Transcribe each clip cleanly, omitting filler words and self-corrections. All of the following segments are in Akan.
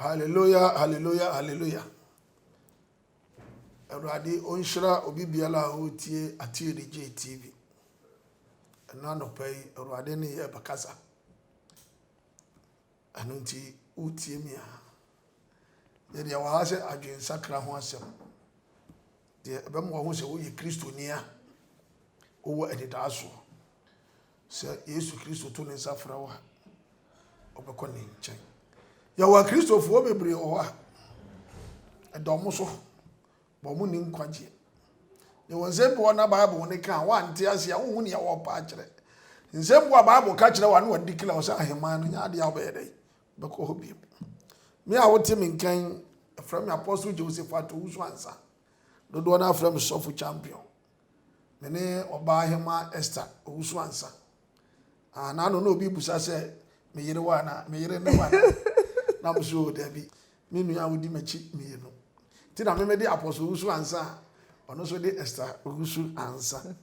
Hallelujah, hallelujah, hallelujah. Awurade ɔnhyira obi biara a ɔretie Atiiri Gye TV. Ɛno anɔpa yi, Awurade ne yɛ bɛkasa. Ɛno nti, wotie mi a, yɛde wɔ ha sɛ adwensakra ho asɛm. Deɛ ɛbɛma wɔn ho sɛ woyɛ Kristoni a wowɔ anidasoɔ sɛ Yesu Kristo to ne nsa frɛ wo a, wobɛkɔ ne nkyɛn. Yɛwɔ Akristofoɔ bebree wɔ hɔ a, ɛda wɔn so, ma wɔn nni nkwagyeɛ. Yɛwɔ nsɛm bi wɔ na Bible ne ka a woante ase a wonhu nea wɔrepa akyerɛ. Nsɛm bi a Bible ka kyerɛ wo a na wɔde declare wo sɛ ahemman no nyɛ adeɛ a wobɛyɛ dɛn bɛkɔ hɔ bio. Me a wote me nkan, ɛfrɛ me Apostle Joseph Ato Owusu Ansa. Dodoɔ no afrɛ me Sɔfo Champion. Me ne ɔbaa hema Esther Owusu Ansa. Ah, na ano na obi busa sɛ me yere wa na me yere ne wa na na mo so dabi me nua a wodi m'akyi mmienu nti na meme de Apostle Owusu Ansa a ɔno nso de Esther Owusu Ansa.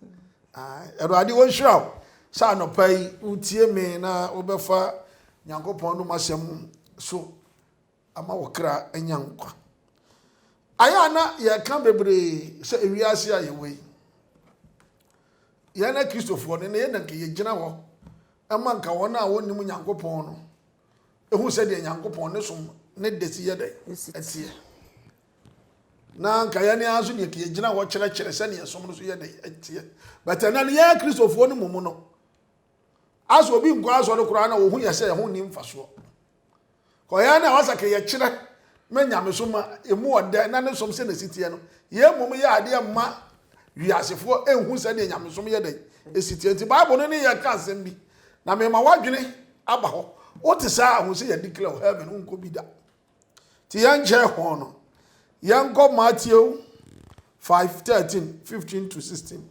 Ah, Awurade wɔnhyira wo sɛ anɔpa yi wotie me na wobɛfa Nyankopɔn nom asɛm so ama wo kra anya nkwa. Ayɛ a na yɛka bebree sɛ ewiase a yɛwɔ yi, yɛn Akristofoɔ no, na yɛn na nka yɛgyina hɔ ma nka wɔn a wɔnnim Nyankopɔn no ehu sɛdeɛ Nyankopɔn ne som ne de si yɛ dɛ ɛteɛ. Na nka yɛn ara nso deɛ yɛgyina hɔ kyerɛkyerɛ sɛdeɛ som no so yɛ dɛ ɛteɛ. But ɛnɛ no yɛn Akristofoɔ no mmom no, asɛ obi nkɔ asɔre koraa na wɔhu yɛ sɛ ɛho nni mfasoɔ. Kɔyɛ na wasa ka yɛkyerɛ ma nyamesom ma emu ɔdɛ na ne som sɛ na esi teɛ no, yɛn mmom yɛ adeɛ mma wiasefoɔ nhu sɛdeɛ nyamesom yɛ dɛn esi teɛ. Nti Bible no ne yɛ ka asɛm bi na mema w'adwene aba hɔ. Wote saa a, hu sɛ yɛ declare wo heaven, wonkɔ bi da. Nti yɛnkyɛ ho no, yɛnkɔ Matthew 5:13, 15 to 16.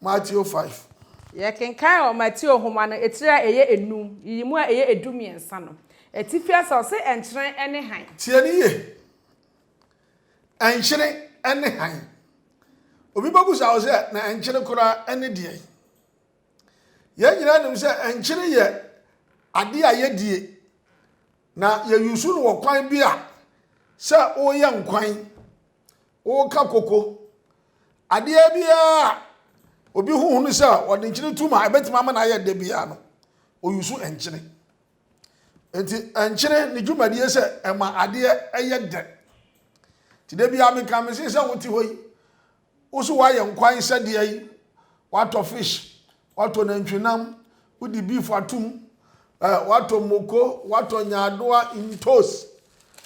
Matthew 5. Yɛkenkan wɔ Mateo nhoma no etire a ɛyɛ enum, yiyimu a ɛyɛ 13 no. Atifi asa ɔse nkyene ne hann. Tie no yie. Nkyene ne hann. Obi bɛbusa wo sɛ, na nkyene koraa ne deɛn? Yɛn nyinaa nim sɛ nkyene yɛ adeɛ a yɛdie, na yɛyusu no wɔ kwan bi a sɛ woyɛ nkwan, woka koko, adeɛ biara a obi huhu no sɛ ɔde nkyene tum a ɛbɛtumi ama no ayɛ dɛ biara no, ɔyusu nkyene. Nti nkyene ne dwumadie sɛ ɛma adeɛ ɛyɛ dɛ. Nti da biara meka me se sɛ wote hɔ yi, wo so woayɛ nkwan sɛdeɛ yi, woatɔ fish, woatɔ nantwinam, wode beef atom, eh, woatɔ moko, woatɔ nyaadoa, ntos,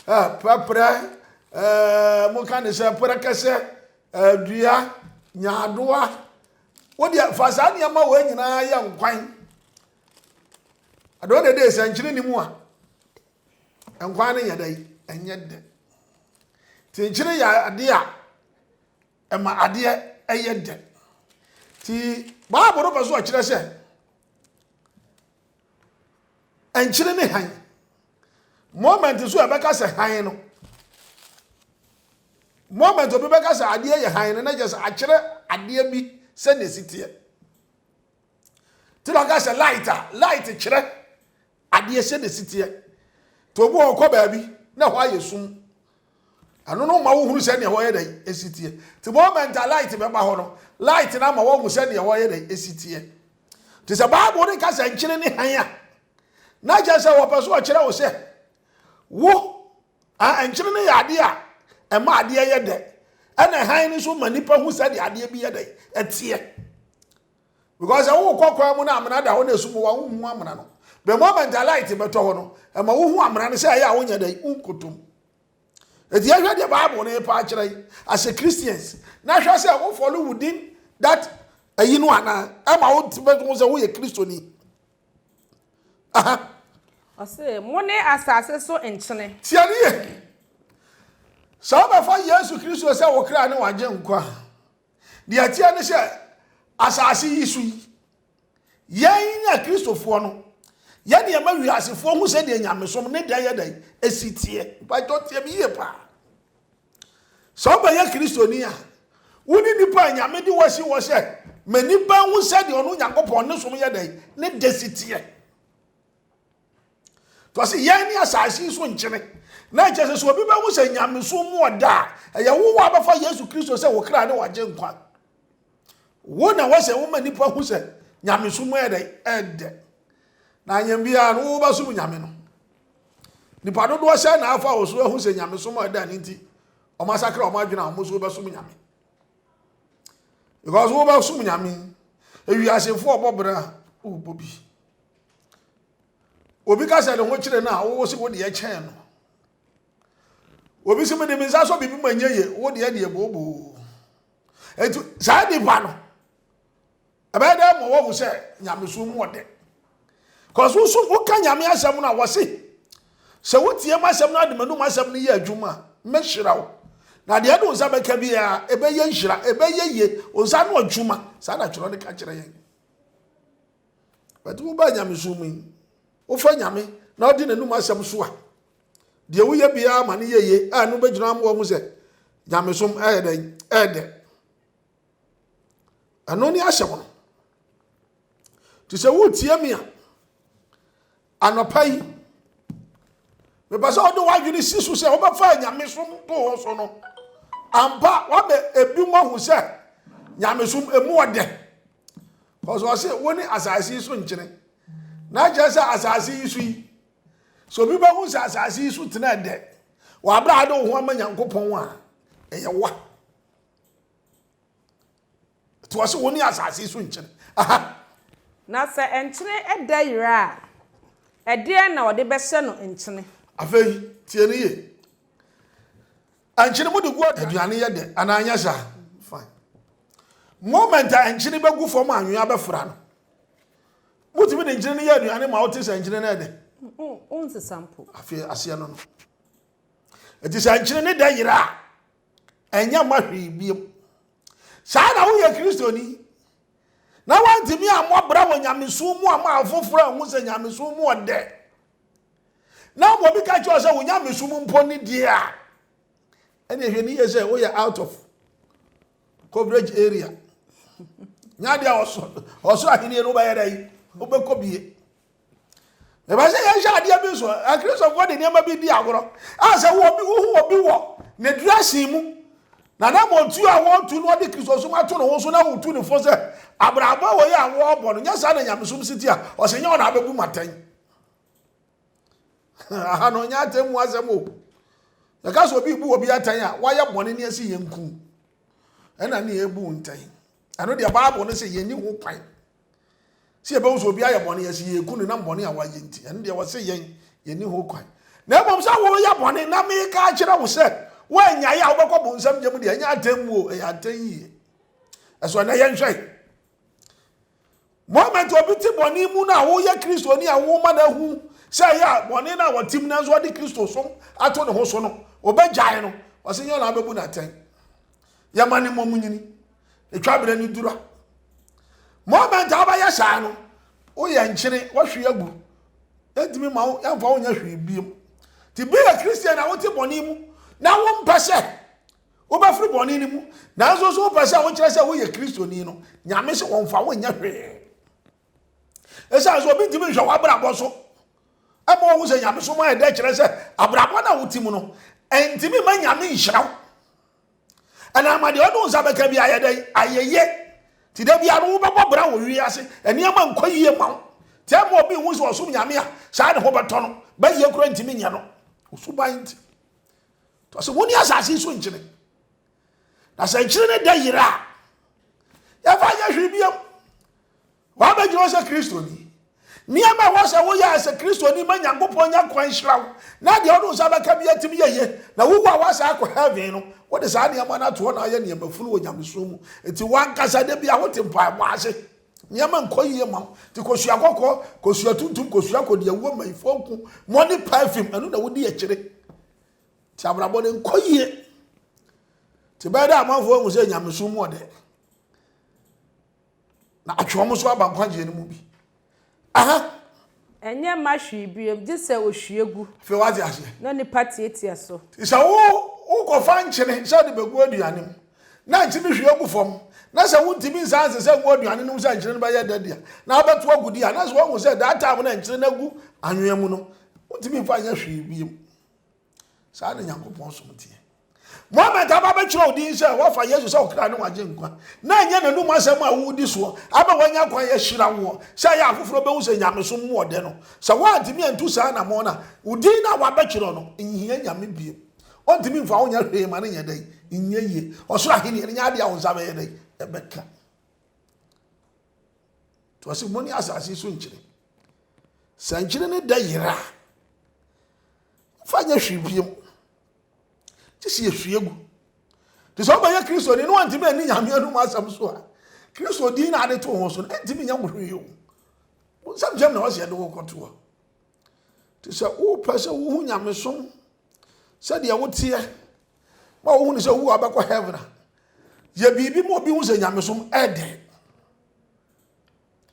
eh, prɛprɛ, eh, moka ne sɛ prɛkɛsɛ, eh, dua, nyaadoa. Wodeɛ fa saa nneɛma wei nyinaa yɛ nkwan. Adɔn dede sɛ nkyene ne mu a, nkwan no yɛ dɛ, ɛnyɛ dɛ. Nti nkyene yɛ adeɛ a ɛma adeɛ ɛyɛ dɛ. Nti Bible no pɛ so ɔkyerɛ sɛ nkyene ne hann. Moment so ɛbɛka sɛ hann no, moment obi bɛka sɛ adeɛ yɛ hann no, na kyerɛ sɛ akyerɛ adeɛ bi sɛnea esi teɛ. Nti na ɔka sɛ light a, light kyerɛ adeɛ sɛnea esi teɛ. Nti obi wɔ ɔkɔ baabi na ɛhɔ ayɛ sum. Ɛno no ma wohunu sɛnea ɛhɔ yɛ dɛ esi teɛ. Nti moment a light bɛba hɔ no, light no ama wɔhu sɛnea ɛhɔ yɛ dɛ esi teɛ. Nti sɛ Bible no ka sɛ nkyene ne hann a, na kyerɛ sɛ wɔpɛ so ɔkyerɛ wo sɛ wo nkyene no yɛ adeɛ a ɛma adeɛ yɛ dɛ, ɛna hann no nso ma nipa hu sɛdeɛ adeɛ bi yɛ dɛ ɛteɛ. Because sɛ wokɔ kwan mu na amena da hɔ na esum wɔ wohu amena no. The moment a light bɛtɔ hɔ no, ɛma wohu amena no sɛ ɛyɛ a wonyɛ dɛ wonkotom. Eti yɛhwɛ deɛ Bible no pa akyerɛ yi as a Christians, na hwɛ sɛ wo follow within that ɛyi no anaa, ɛma wo ti bɛhu sɛ woyɛ Kristoni. Aha. Ɔse, mo ne asase so nkyene. Tie ne yie. Sɛ wobɛfa Yesu Kristo sɛ wo kra ne wagye nkwa, deɛ ɛteɛ ne sɛ asase yi so yi, yɛn ne Akristofoɔ no, yɛn ne yɛma wiasefoɔ hu sɛdeɛ nyamesom ne dɛn yɛ dɛn esi teɛ. Mpakyɛw tie me yie paa. Sɛ wobɛyɛ Kristoni a, wo ne nipa a Nyame de wasi hɔ sɛ ma nipa hu sɛdeɛ ɔno Nyankopɔn ne som yɛ dɛn ne dɛ si teɛ. Nti ɔse yɛn ne asase yi so nkyene. Na ɛkyɛ sɛ sɛ obi bɛhu sɛ nyamesom mu ɔda a, ɛyɛ wo a bɛfa Yesu Kristo sɛ wo kra ne wagye nkwa. Wo na wɔ sɛ woma nnipa hu sɛ nyamesom mu ɛyɛ dɛ ɛdɛ. Na anyɛ biara no wobɛsom nyame no. Nipa dodoɔ sɛ na afa wo so ahu sɛ nyamesom ɛdɛ ne nti wɔn asakra wɔn adwene a wɔn nso bɛsom nyame. Because wobɛsom nyame ewiasefoɔ ɔbɔ bra a wobɔ bi. Obi ka sɛ ne ho kyere no a, wo se wo deɛ kyɛn no. Obi se mede me nsa sɔ biribi ma nyɛ ye, wo deɛ deɛ booboo. Enti saa nipa no, ɛbɛyɛ dɛ ma wɔhu sɛ nyamesom mu ɔdɛ. Kɔso so woka nyame asɛm no a wɔse sɛ wotie m'asɛm no ade m'anum asɛm no yɛ adwuma a, mɛhyira wo. Na deɛ ɛde wo nsa bɛka biara, ɛbɛyɛ nhyira, ɛbɛyɛ yie, wo nsa ano adwuma. Saa na twerɛ no ka kyerɛ yɛn. But woba nyamesom mu yi, wofa nyame na wodi n'anum asɛm so a, deɛ woyɛ biara ma no yɛ yie a ɛno bɛgyina ama wɔahu sɛ nyamesom ɛyɛ dɛn ɛyɛ dɛ. Ɛno ne asɛm no. Nti sɛ wotie me a, Anɔpa yi, mepɛ sɛ wode w'adwene si so sɛ wobɛfa nyamesom to hɔ so no. Ampa, wama ebinom ahu sɛ nyamesom emu ɔdɛ. Kɔsɔ ɔse wo ne asase yi so nkyene. Na kyerɛ sɛ asase yi so yi, sɛ obi bɛhu sɛ asase yi so tena ɛdɛ, wɔ abere a wode wo ho ama Nyankopɔn a, ɛyɛ wa. Nti wɔse wo ne asase so nkyene. Aha. Na sɛ nkyene dɛ yera a, ɛdeɛn na wɔde bɛhyɛ no nkyene? Afei, tie no yie. Nkyene mode gu aduane yɛ dɛ anaa nyɛ saa? Fine. Moment a nkyene bɛgu fam a anwea bɛfra no, motumi de nkyene no yɛ aduane ma wote sɛ nkyene no ɛdɛ? Wonsesa mpo. Afei aseɛ no no. Ɛti sɛ nkyene ne dɛ yera a, ɛnyɛ mma hwee biom. Saa na woyɛ Kristoni na woantumi ammɔ bra wɔ nyamesom mu ama afoforɔ ahu sɛ nyamesom mu ɔdɛ na woma obi ka kyerɛ sɛ wo nyamesom mpo ne deɛ a, ɛne ɛhwɛ ne yie sɛ woyɛ out of coverage area. Nyɛ adeɛ a ɔsoro ahenni no wobɛyɛ dɛ yi wobɛkɔ bie. Ɛbɛ sɛ yɛnhyɛ adeɛ bi nso, Akristofoɔ de nneɛma bi di agorɔ. A sɛ wohu obi wɔ ne dressing mu, na na mɔtuo a wɔtu no ɔde Kristosom ato ne ho so na wotu ne fo sɛ abrabɔ wɔ yi a wɔrebɔ no, nyɛ saa na nyamesom si ti a, ɔsɛ nyɛ ɔna abɛbu matɛn. Aha no, nyɛ atɛn mu asɛm o. Yɛka sɛ obi bu obi atɛn a, wayɛ bɔne ne asi yɛn ku. Ɛna ne yɛbu ntɛn. Ɛno deɛ Bible no sɛ yɛnni ho kwan. Sɛ yɛbɛhu sɛ obi ayɛ bɔne, yɛsɛ yɛku no nam bɔne a wayɛ nti. Ɛno deɛ wɔse yɛn, yɛnni ho kwan. Na mmom sɛ woyɛ bɔne na meka akyerɛ wo sɛ woanyae a wobɛkɔ bonsam gya mu deɛ, ɛnyɛ atɛmmuo o, ɛyɛ atɛnyie. Ɛso ɛnɛ yɛnhwɛ. Moment obi te bɔne mu no a woyɛ Kristoni a woma no ahu sɛ ɛyɛ a bɔne no a wɔte mu nanso ɔde Kristo som ato ne ho so no, ɔbɛgyae no, ɔse nyɛ ɔna abɛbu no atɛn. Yɛma ne mmom nyini. Etwa berɛ no duru a. Moment a wobɛyɛ saa no, woyɛ nkyene, woahwe agu. Ɛntumi ma wo, yɛmfa wo nyɛ hwee biom. Nti be a Christian a wote bɔne mu na wompɛ sɛ wobɛfiri bɔne no mu, nanso so wopɛ sɛ wokyerɛ sɛ woyɛ Kristoni no, Nyame sɛ wɔmfa wo nyɛ hwee. Ɛsiane sɛ obi ntumi nhwɛ w'abrabɔ so ɛma ɔhu sɛ nyamesom ayɛ dɛ kyerɛ sɛ abrabɔ no a wote mu no, ɛntumi ma Nyame nhyira wo. Ɛna ama deɛ ɔde wo nsa bɛka bi ayɛ dɛn? Ayɛ yie. Nti da biara no wobɛbɔ bra wɔ wiase, nneɛma nkɔ yie ma wo. Nti ɛma obi hu sɛ ɔsom Nyame a, saa ne ho bɛtɔ no. Bɛyie koraa ntumi nyɛ no. Wo suban nti. Nti ɔsɛ woni asase yi so nkyene. Na sɛ nkyene ne dɛ yera a, yɛfa nyɛ hwee biam. Wabɛgyina hɔ sɛ Kristoni. Nneɛma a ɛwɔ sɛ woyɛ a sɛ Kristoni ma Nyankopɔn nya kwan hyira wo, na deɛ wode wo nsa bɛka bi atumi yɛ yie, na wowu a woasan akɔ heaven no, wode saa nneɛma no ato hɔ na ayɛ nneɛma funu wɔ nyamesom mu. Nti w'ankasa da bi a wote mpaebɔ ase, nneɛma nkɔ yie ma wo. Nti kosua kɔkɔɔ, kosua tuntum, kosua kɔdiawuo, mmayifoɔ nku, money perfume, ɛno na wodi akyire. Nti abrabɔ no nkɔ yie. Nti bɛyɛ dɛ amanfoɔ ahu sɛ nyamesom mu ɔdɛ. Na atwe wɔn nso aba nkwagyeɛ no mu bi. Aha. Ɛnyɛ mma hwee bio, gye sɛ ɔhwie gu. Afei wate aseɛ. Na nnipa tiatia so. Nti sɛ wo wokɔfa nkyene sɛ wode bɛgu aduane mu, na nkyene hwie gu fam, na sɛ wontumi nsan nsesa ngu aduane no mu sɛ nkyene no bɛyɛ dɛ deɛ, na wobɛto agu di a, na sɛ woahu sɛ that time na nkyene no agu anwea mu no, Wontumi mfa nyɛ hwee bio. Saa na Nyankopɔn som teɛ. Mohammed aba bɛkyerɛ wo din sɛ woafa Yesu sɛ wo kra ne w'agyenkwa, na ɛnyɛ n'anum asɛm a woredi soɔ ama wanya kwan ahyira woɔ sɛ ɛyɛ afoforɔ bɛhu sɛ nyamesom mu ɔdɛ no. Sɛ woantumi antu saa anammɔn no a, wo din no a wɔabɛkyerɛ no nhia Nyame bio. Ɔntumi mfa wo nyɛ hwee ma no nyɛ dɛn? Nyɛ yie. Ɔsoro ahennie no nyɛ adeɛ a wo nsa bɛyɛ dɛn? Ɛbɛka. Nti ɔse mo ne asase so nkyene. Sɛ nkyene no dɛ yera a, fa nyɛ hwee biom. Gye sɛ yɛhwie gu. Nti sɛ wobɛyɛ Kristoni na wantumi anni Nyame anom asɛm so a, Kristo din na ade to ho so no, ɛntumi nyɛ wo hwee o. Wo nsɛm gyam na wɔsɛ yɛde wo kɔtoɔ. Nti sɛ wopɛ sɛ wohu nyamesom sɛdeɛ woteɛ ma wohu ne sɛ wowu a wobɛkɔ heaven a, yɛ biribi ma obi hu sɛ nyamesom ɛdɛ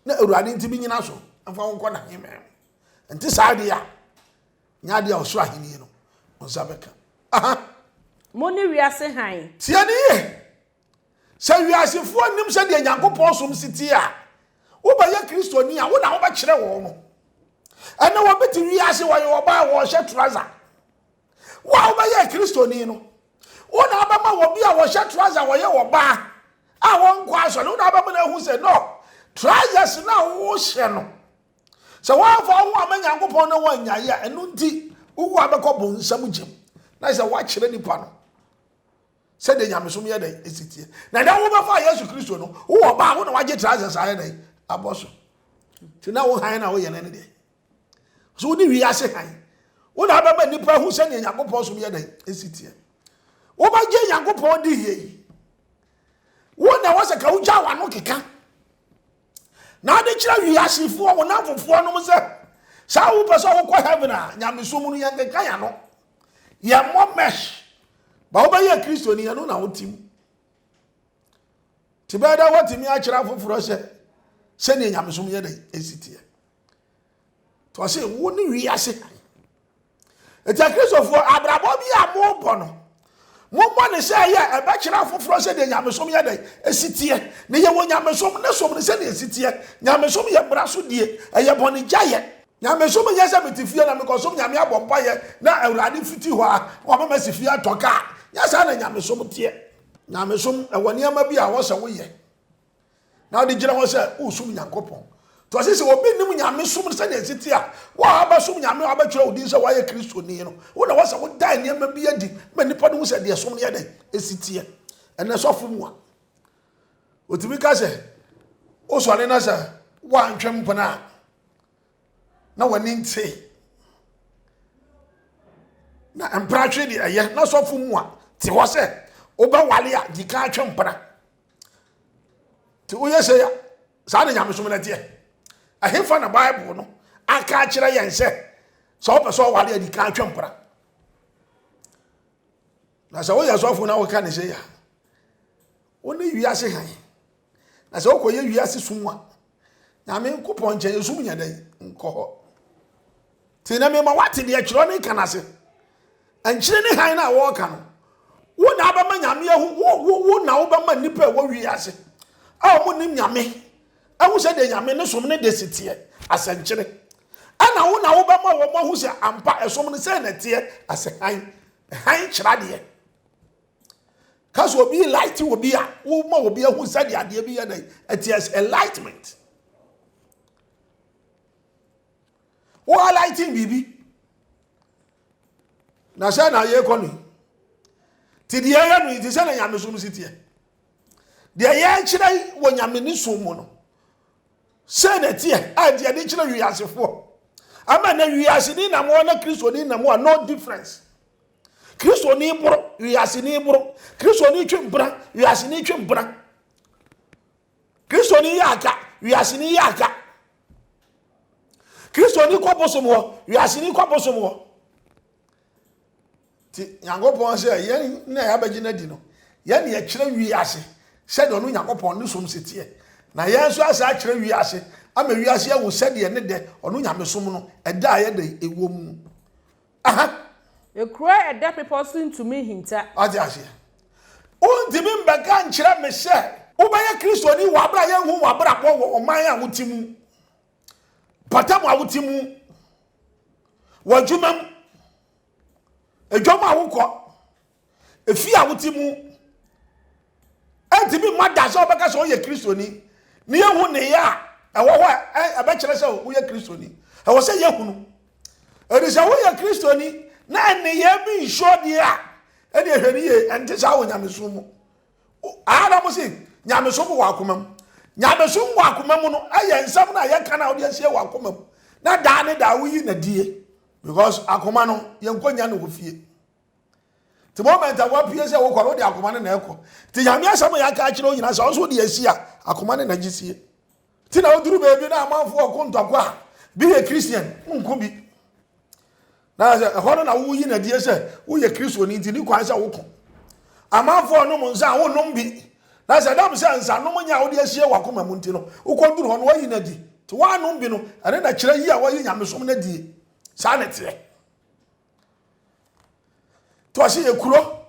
na Awurade ntumi nyina so mfa wo nkɔ n'ahemman mu. Nti saa deɛ a, nyɛ adeɛ a ɔsoro ahenni no wo nsa bɛka. Aha. Mo ne wiase hann. Tie ne yie. Sɛ wiasefoɔ nnim sɛdeɛ Nyankopɔn som si teɛ a, wobɛyɛ Kristoni a, wo na wobɛkyerɛ wɔn no. Ɛnɛ wɔbi te wiase wɔyɛ ɔbaa wɔhyɛ trouser. Wo a wobɛyɛ Kristoni no, wo na wobɛma wɔbi a wɔhyɛ trouser wɔyɛ ɔbaa a wɔnkɔ asɔre, wo na wobɛma no ahu sɛ no, trousers no a wohyɛ no, Sɛ woamfa wo ho amma Nyankopɔn na woannyae a, ɛno nti wowu a bɛkɔ bonsam gyam. Na sɛ woakyerɛ nipa no sɛdeɛ nyamesom yɛ dɛn ɛsi teɛ. Na ɛdɛ wobɛfa Yesu Kristo no, wowɔ ba a wo na wagye trousers ayɛ dɛn abɔ so. Nti na wo hann na woyɛ no ne deɛ. So wode wiase hann. Wo na wobɛma nipa hu sɛdeɛ Nyankopɔn som yɛ dɛn ɛsi teɛ. Wobɛgye Nyankopɔn di yie yi. Wo na wɔ sɛ ka wogya w'ano keka. Na ade kyerɛ wiasefoɔ, wo namfofoɔ nom sɛ, saa wopɛ sɛ wokɔ heaven a, nyamesom no yɛnkeka yɛn ano. Yɛmmɔ mesh. Ba wobɛyɛ Kristoni, ɛno na wotim. Nti bɛyɛ dɛ woatumi akyerɛ afoforɔ sɛ sɛdeɛ nyamesom yɛ dɛ ɛsi teɛ. Nti ɔse wo ne wiase hann. Nti Akristofoɔ, abrabɔ bi a mobɔ no, mommɔ ne sɛ ɛyɛ ɛbɛkyerɛ afoforɔ sɛdeɛ nyamesom yɛ dɛn ɛsi teɛ. Ne yɛwɔ nyamesom ne som no sɛdeɛ ɛsi teɛ. Nyamesom yɛ mmara so die, ɛyɛ bɔne gyaeɛ. Nyamesom nyɛ sɛ mete fie na mekɔsom Nyame abɔ mpaeɛ na Awurade fiti hɔ a wama masi fie atɔ kaa. Nyɛ saa na nyamesom teɛ. Nyamesom ɛwɔ nneɛma bi a ɛwɔ sɛ woyɛ. na ɔde gyina hɔ sɛ wosom Nyankopɔn. Nti ɔse sɛ obi nim Nyame som no sɛdeɛ ɛsi te a, wo a wabɛsom Nyame a wabɛtwerɛ wo din sɛ woayɛ Kristoni no, wo na wɔsɛ woda nneɛma bi adi ma nnipa no hu sɛ deɛ som no yɛ dɛn ɛsi teɛ. Ɛnɛ sɔfo mu a, ɔtumi ka sɛ wosɔre na sɛ woantwe mpena a, na w'ani nte na mpratwe deɛ ɛyɛ na sɔfo mu a te hɔ sɛ wobɛwale a di kan atwe mpena nti woyɛ sɛ ya saa na nyamesom no teɛ ɛhefa na bible no aka akyerɛ yɛn sɛ sɛ wopɛ sɛ ɔware adi kan atwe mpena na sɛ woyɛ sɔfo na woka ne sɛ ya wo ne wiase han Na sɛ wokɔyɛ wiase sum a, Nyame Nkopɔn nkyɛn esum nyɛ dɛn nkɔ hɔ. Nti na mema woate deɛ twerɛ no ka no ase. Nkyene ne hann no a wɔreka no, wo na wobɛma Nyame ahu, wo, wo, wo na wobɛma nnipa a ɛwɔ wiase a wɔn nim Nyame ahu sɛ deɛ Nyame ne som ne de si teɛ asɛnkyene. Ɛna wo na wobɛma wɔn ahu sɛ ampa ɛsom no sɛ na ɛteɛ asɛ hann. Hann kyerɛ adeɛ. Ka sɛ obi light obi a woma obi ahu sɛdeɛ adeɛ bi yɛ dɛn ɛte as enlightenment. Wo highlighting biribi na sɛ na yɛkɔ no yi te deɛ ɛyɛ no yi te sɛ na nyamesom si teɛ deɛ yɛkyerɛ wɔ nyame ne som mu no sɛ na ɛteɛ a deɛ de kyerɛ wiasefoɔ ama na wiase ni nam hɔ na kristo ni nam hɔ a no difference Kristoni boro, wiaseni boro. Kristoni twe mpena, wiaseni twe mpena. Kristoni yɛ aka, wiaseni yɛ aka. Kristoni kɔ bosom hɔ, wiaseni kɔ bosom hɔ. Ti Nyankopɔn sɛ yɛn na yɛabɛgye no adi no, yɛn na yɛkyerɛ wiase sɛdeɛ ɔno Nyankopɔn ne som si teɛ. Na yɛn nso asa akyerɛ wiase ama wiase ahu sɛdeɛ ne dɛ ɔno nyamesom no ɛda a yɛdɛ ɛwɔ mu. Aha. Ekuro a ɛda bepɔ so ntumi nhinta. Wate aseɛ? Wontumi mbɛka nkyerɛ me sɛ wobɛyɛ Kristoni wɔ abere a yɛnhu w'abrabɔ wɔ ɔman a wote mu, mpɔtam a wote mu. W'adwuma mu, adwam a wokɔ, efie a wote mu, ɛntumi mma da sɛ wobɛka sɛ woyɛ Kristoni na yɛhu nneyɛɛ a ɛwɔ hɔ a ɛbɛkyerɛ sɛ woyɛ Kristoni. Ɛwɔ sɛ yɛhunu. Ɛde sɛ woyɛ Kristoni na nneyɛɛ bi nhyɛ deɛ a, ɛne ɛhwɛ no yie, ɛnte saa wɔ nyamesom mu. Aha na mo se nyamesom wɔ akoma mu. Nyamesom wɔ akoma mu no ɛyɛ nsɛm no a yɛka no a wode asie wɔ akoma mu na daa ne daa woyi na die because akoma no yɛnkɔnya no wɔ fie. Nti moment a wapue sɛ wokɔ no wode akoma no na ɛkɔ. Nti nyame asɛm a yɛaka akyerɛ wo nyinaa sɛ ɔnso wode asi a akoma no na gye sie. Nti na woduru baabi na amanfoɔ ɔko ntɔkwa a bi yɛ Christian nko bi. Na sɛ ɛhɔ no na woyi no adie sɛ woyɛ Kristoni nti ne kwan sɛ woko. Amanfoɔ nom nsa a wonom bi. Na sɛ ɛdam sɛ nsanom nyɛ a wode asie w'akoma mu nti no wokɔduru hɔ no woayi no adi. Nti woanom bi no ɛno na kyerɛ yi a woayi nyamesom no adie. Saa na ɛteɛ. Nti ɔse yɛ kuro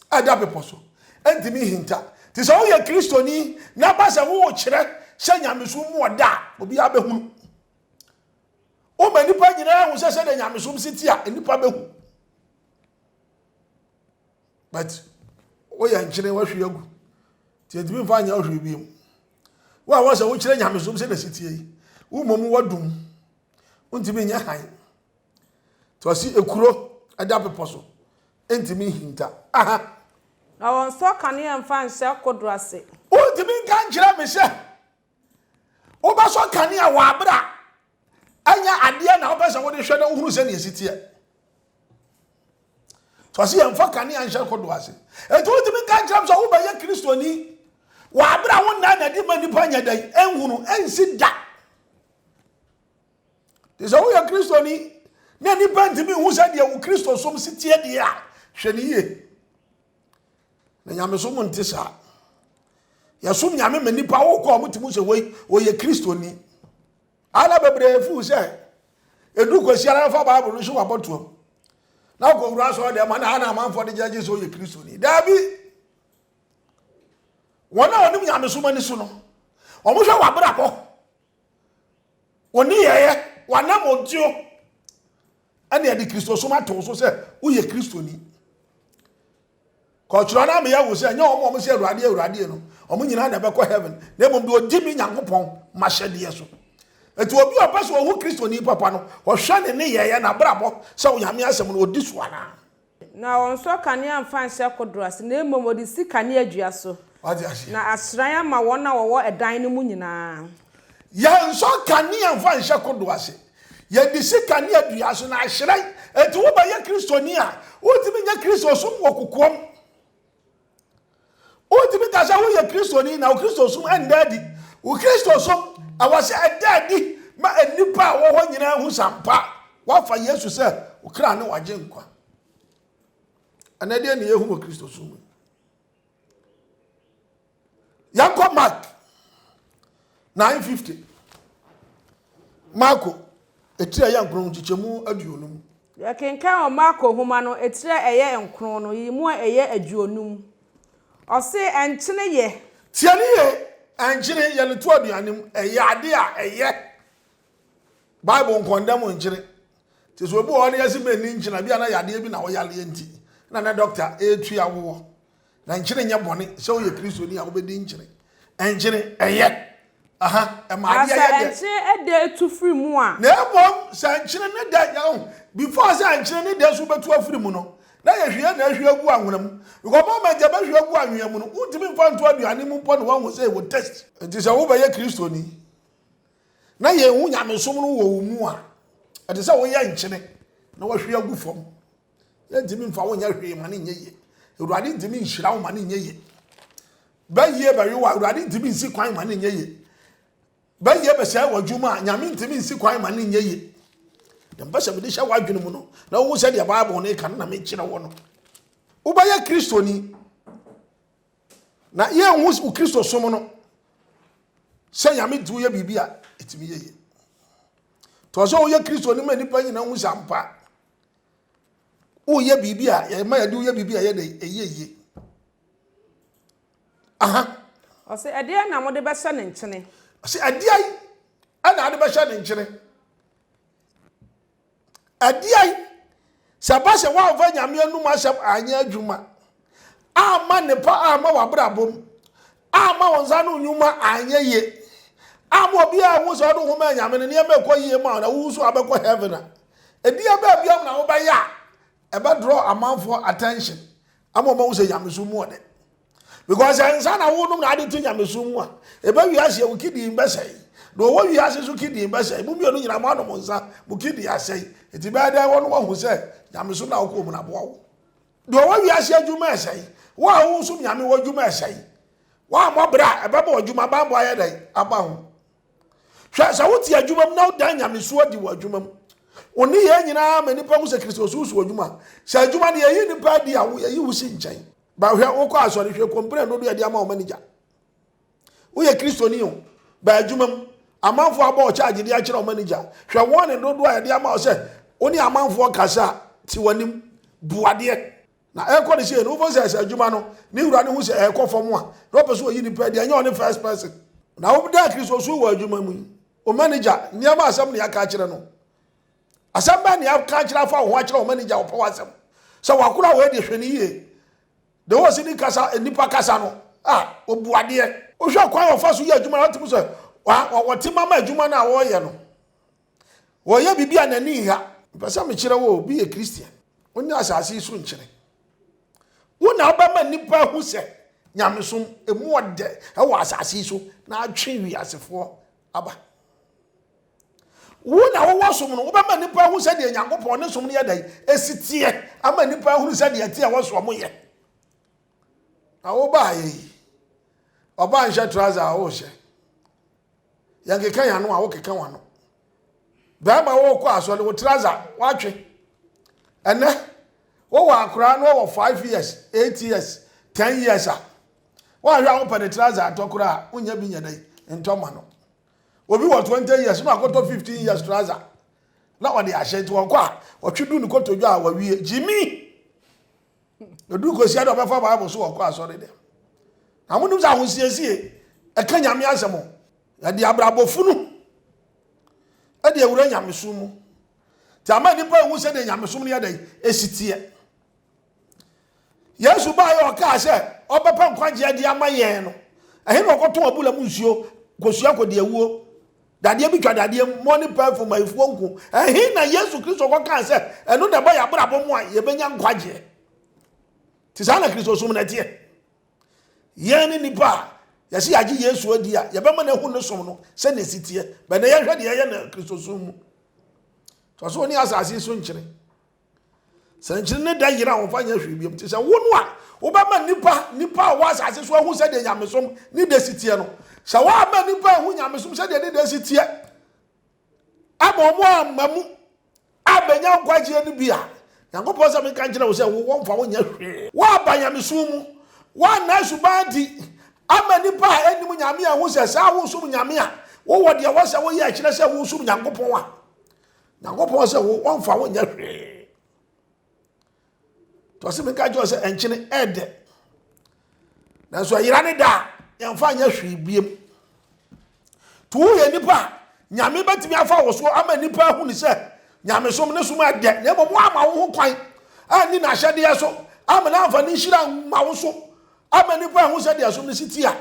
a ɛda bepɔ so ɛntumi nhinta. Nti sɛ woyɛ Kristoni na ba sɛ worekyerɛ sɛ nyamesom mu ɔda a obiara bɛhunu. Woma nnipa nyinaa hu sɛ sɛdeɛ nyamesom si te a nnipa bɛhu. But woyɛ nkyene wahwie agu. Nti ɛntumi mfa nyɛ ɔhwee bio. Wo a wɔsɛ wokyerɛ nyamesom sɛ na si tie yi, wo mmom wadum. Wontumi nyɛ hann. Nti ɔse ekuro ɛda bepɔ so ntumi nhinta. Aha. Na wɔnsɔ kanea mfa nhyɛ kodoɔ ase. Wontumi nka nkyerɛ me sɛ wobɛsɔ kanea wɔ abere a ɛnyɛ adeɛ na wopɛ sɛ wode hwɛ na wohunu sɛnea ɛsi teɛ. Nti ɔse yɛmfa kanea nhyɛ kodoɔ ase. Enti wontumi nka nkyerɛ me sɛ wobɛyɛ Kristoni wɔ abere a wonnan na adi ma nnipa nyɛ dɛn ɛnhunu ɛnsi da. Te sɛ woyɛ Kristoni na nnipa ntumi nhu sɛdeɛ wo Kristosom si teɛ deɛ a, hwɛ no yie. Na nyamesom nte saa. Yɛsom nyame ma nnipa wokɔ a wɔtumi sɛ wei wɔyɛ Kristoni. Ana bebree fuu sɛ ɛdu kwasi ara fa Bible no hyɛ wabɔtoam na wokɔwura asɔre deɛ ma na ana amanfoɔ de gyagye sɛ woyɛ Kristoni. Daabi. Wɔn a wɔnim nyamesom ani so no, wɔhwɛ w'abrabɔ Wo nneyɛeɛ, w'anammɔntuo ɛne ɛde Kristosom ato wo so sɛ woyɛ Kristoni. Kɔkyerɛ no ameyɛ wo sɛ ɛnyɛ wɔn a wɔn sɛ Awurade Awurade no, wɔn nyinaa na ɛbɛkɔ heaven, na mmom deɛ ɔdi me Nyankopɔn m'ahyɛdeɛ so. Enti obi a ɔpɛ sɛ ɔhu Kristoni papa no, ɔhwɛ ne nneyɛeɛ, n'abrabɔ sɛ Onyame asɛm no ɔdi so anaa. Na wɔnsɔ kanea mfa nhyɛ kodoɔ ase, na mmom wɔde si kaneadua so, na ahyerɛn ama wɔn a wɔwɔ ɛdan no mu nyinaa. Yɛnsɔ kanea mfa nhyɛ kodoɔ ase, yɛde si kaneadua so na ahyerɛn. Enti wobɛyɛ Kristoni a, wontumi nyɛ Kristosom wɔ kokoam. Wontumi nka sɛ woyɛ Kristoni na wo Kristosom ɛnda adi. Wo Kristosom, ɛwɔ sɛ ɛda adi ma nnipa a wɔwɔ hɔ nyinaa hu sɛ ampa woafa Yesu sɛ wo kra ne w'agyenkwa. Ɛnɛ deɛ ne yɛhu wɔ Kristosom mu. Yɛnkɔ Mark 9:50. Marko etiri a ɛyɛ nkron nkyekyɛmu 50. Yɛkenkan wɔ Marko nwoma no etiri a ɛyɛ nkron no yi mu a ɛyɛ 50. Ɔse, Nkyene yɛ. Tie no yie, nkyene yɛde to aduane mu, ɛyɛ ade a ɛyɛ. Bible nkɔndɛm nkyene. Nti sɛ obi wɔ hɔ na yɛse mɛnni nkyene a, bi a na yadeɛ bi na ɔyareɛ nti na na dɔkta ɛretua woɔ. Na nkyene nyɛ bɔne sɛ woyɛ Kristoni a wobɛdi nkyene. Nkyene, ɛyɛ. Aha, ɛma adeɛ yɛ dɛ. Na sɛ nkyene dɛ tu firi mu a. Na mmom sɛ nkyene ne dɛ, yɛn, before sɛ nkyene ne dɛ nso bɛtu afiri mu no, na yɛhwie na ahwie agu anwena mu. Because moment yɛbɛhwie agu anwea mu no, wontumi mfa nto aduane mu mpo na woahu sɛ ɛwɔ taste. Nti sɛ wobɛyɛ Kristoni na yɛnhu nyamesom no wɔ wo mu a, ɛte sɛ woyɛ nkyene na wahwie agu fam. Yɛntumi mfa wo nyɛ hwee ma no nyɛ yie. Awurade ntumi nhyira wo ma no nyɛ yie. Bɛyie bɛwe wo a, Awurade ntumi nsi kwan ma no nyɛ yie. Bɛyie bɛsɛe w'adwuma a, Nyame ntumi nsi kwan ma no nyɛ yie. Deɛ mpɛ sɛ mede hyɛ w'adwene mu no, na wohu sɛ deɛ Bible no ka no na mekyerɛ wo no. Wobɛyɛ Kristoni na yɛnhu wo Kristosom no sɛ Nyame nti woyɛ biribi a ɛtumi yɛ yie. Tɔ sɛ woyɛ Kristoni ma nnipa nyina hu sɛ ampa woyɛ biribi a yɛma yɛde woyɛ biribi a ɛyɛ dɛ ɛyɛ yie aha. Ɔsɛ ɛdeɛn na mode bɛhyɛ ne nkyene? Ɔsɛ ɛdeɛn ɛna ade bɛhyɛ ne nkyene? Ɛdeɛn? Sɛ ɛba sɛ woamfa Nyame anum asɛm anyɛ adwuma, amma nnepa amma w'abrabɔ mu, amma wo nsa ano nnwuma anyɛ yie, amma obiara anhu sɛ wode wo ho maa Nyame no, nneɛma ɛkɔ yie ma wo na wo nso abɛkɔ heaven a, ɛdeɛn baabiam na wobɛyɛ a ɛbɛ draw amanfoɔ attention ama wɔn ahu sɛ nyamesom mu ɔdɛ? Because sɛ nsa na wonom na ade te nyamesom mu a, ɛbɛ wiase wo kidney bɛsɛe. Na ɔwɔ wiase so kidney bɛsɛe. Mo mmienu nyinaa mo anom nsa, mo kidney asɛe. Enti bɛyɛ dɛn wɔn wahu sɛ nyamesom na wokɔ mu na aboa wo. Deɛ ɔwɔ wiase adwuma ɛsɛe. Wo a wosom nyame wɔ adwuma ɛsɛe. Woammɔ bra a, ɛbɛma w'adwuma bammɔ ayɛ dɛn aba ho. Hwɛ, sɛ wote adwuma mu na wodan nyamesu adi wɔ adwuma mu, wo nneyɛe nyinaa ma nnipa hu sɛ Kristosom so adwuma. Sɛ adwuma no yɛyi nnipa adi a, wo yɛyi wo si nkyɛn. Ba hwɛ, wokɔ asɔre, hwɛ kɔmpene dodo yɛde ama wo manager. Woyɛ Kristoni o, ba adwuma mu, amanfoɔ abɔ wo charge de akyerɛ wo manager. Hwɛ wɔn dodo a yɛde ama wo sɛ wo ne amanfoɔ kasa a, te w'anim, bu adeɛ. Na ɛrekɔ no sei no, wofo sɛ sɛ adwuma no ne wura no hu sɛ ɛrekɔ fam a, na ɔpɛ sɛ ɔyi nipa adi, ɛnyɛ ɔne first person. Na woda Kristosom wɔ adwuma mu yi, wo manager, nneɛma asɛm na yɛaka akyerɛ no. Asɛm bɛn na yɛaka akyerɛ afa wo ho akyerɛ wo manager ɔpɛ w'asɛm. Sɛ wakora wei de hwɛ no yie. De wɔ si ne kasa, nipa kasa no, a obu adeɛ. Wohwɛ kwan a ɔfa so yɛ adwuma no, wotumi sɛ wɔte mama adwuma no a wɔreyɛ no. Wɔyɛ biribi a n'ani nha. Mepɛ sɛ mekyerɛ wo, obi yɛ Christian. Wonyɛ asase yi so nkyene. Wo na wobɛma nnipa ahu sɛ nyamesom emu ɔdɛ wɔ asase yi so na atwe wiasefoɔ aba. Wo na wowɔ som no, wobɛma nnipa ahu sɛdeɛ Nyankopɔn ne som no yɛ dɛn esi teɛ ama nnipa ahunu sɛdeɛ ɛteɛ wɔ so ɔmo yɛ. Na wobaayɛ yi, ɔbaa nhyɛ trouser a wohyɛ. Yɛnkeka yɛn ano a wokeka w'ano. Bɛrima wokɔ asɔre wo trouser woatwe. Ɛnɛ wowɔ akoraa no wɔ 5 years, 8 years, 10 years a woahwɛ a wopɛ ne trouser atɔ koraa a wonya bi nyɛ dɛn ntɔ ma no. Obi wɔ 20 years na wakɔtɔ 15 years trouser na ɔde ahyɛ nti wɔkɔ a ɔtwe du ne kotodwe a wawie gyimi. Ɛduru kɔsia dɛ ɔbɛfa Bible so wɔkɔ asɔre dɛm. Na monim sɛ ahosiesie ɛka Nyame asɛm o. Yɛde abrabɔ funu ɛde awura nyamesom mu. Nti ama nnipa ehu sɛdeɛ nyamesom no yɛ dɛn esi teɛ. Yesu baeɛ ɔkaa sɛ ɔbɛpɛ nkwagyeɛ de ama yɛn no, ɛhe na ɔkɔtɔn abura mu nsuo kosua kɔdi awuo? Dadeɛ bi twa dadeɛ mu, mɔ ne perfume, ayifuo nko. Ɛhe na Yesu Kristo kɔkaa sɛ ɛno na ɛbɔ yɛn abrabɔ mu a yɛbɛnya nkwagyeɛ? Nti saa na Kristosom no ɛteɛ. Yɛn ne nnipa a yɛse yɛagye Yesu adi a yɛbɛma no ahu ne som no sɛnea ɛsi teɛ. Bɛnɛ yɛhwɛ deɛ ɛyɛ no Kristosom mu. Tɔ so ne asase so nkyene. Sɛ nkyene ne da yera a wɔmfa nyɛ hwee biom. Nti sɛ wo no a wobɛma nnipa nnipa a wɔwɔ asase so ahu sɛdeɛ nyamesom ne da si teɛ no, sɛ woamma nnipa ahu nyamesom sɛdeɛ ne da si teɛ ama wɔn amma mu abɛnya nkwagyeɛ no bi a, Nyankopɔn sɛ menka nkyerɛ wo sɛ wo wɔmfa wo nyɛ hwee. Woaba nyamesom mu, woanna suban adi ama nnipa a ɛnnim Nyame ahu sɛ saa wosom Nyame a wowɔ deɛ wɔ sɛ woyɛ ɛkyerɛ sɛ wosom Nyankopɔn a, Nyankopɔn sɛ wo wɔmfa wo nyɛ hwee. Nti ɔse menka kyerɛ sɛ ɛnkyene ɛɛdɛ. Nanso ɛyera ne da a yɛmfa nyɛ hwee biem. Nti woyɛ nipa a Nyame bɛtumi afa wo so ama nipa ahu ne sɛ nyamesom ne som ɛdɛ na mmom woama wo ho kwan anni n'ahyɛdeɛ so ama no amfa ne nhyira mma wo so ama nipa ahu sɛ deɛ som no si ti a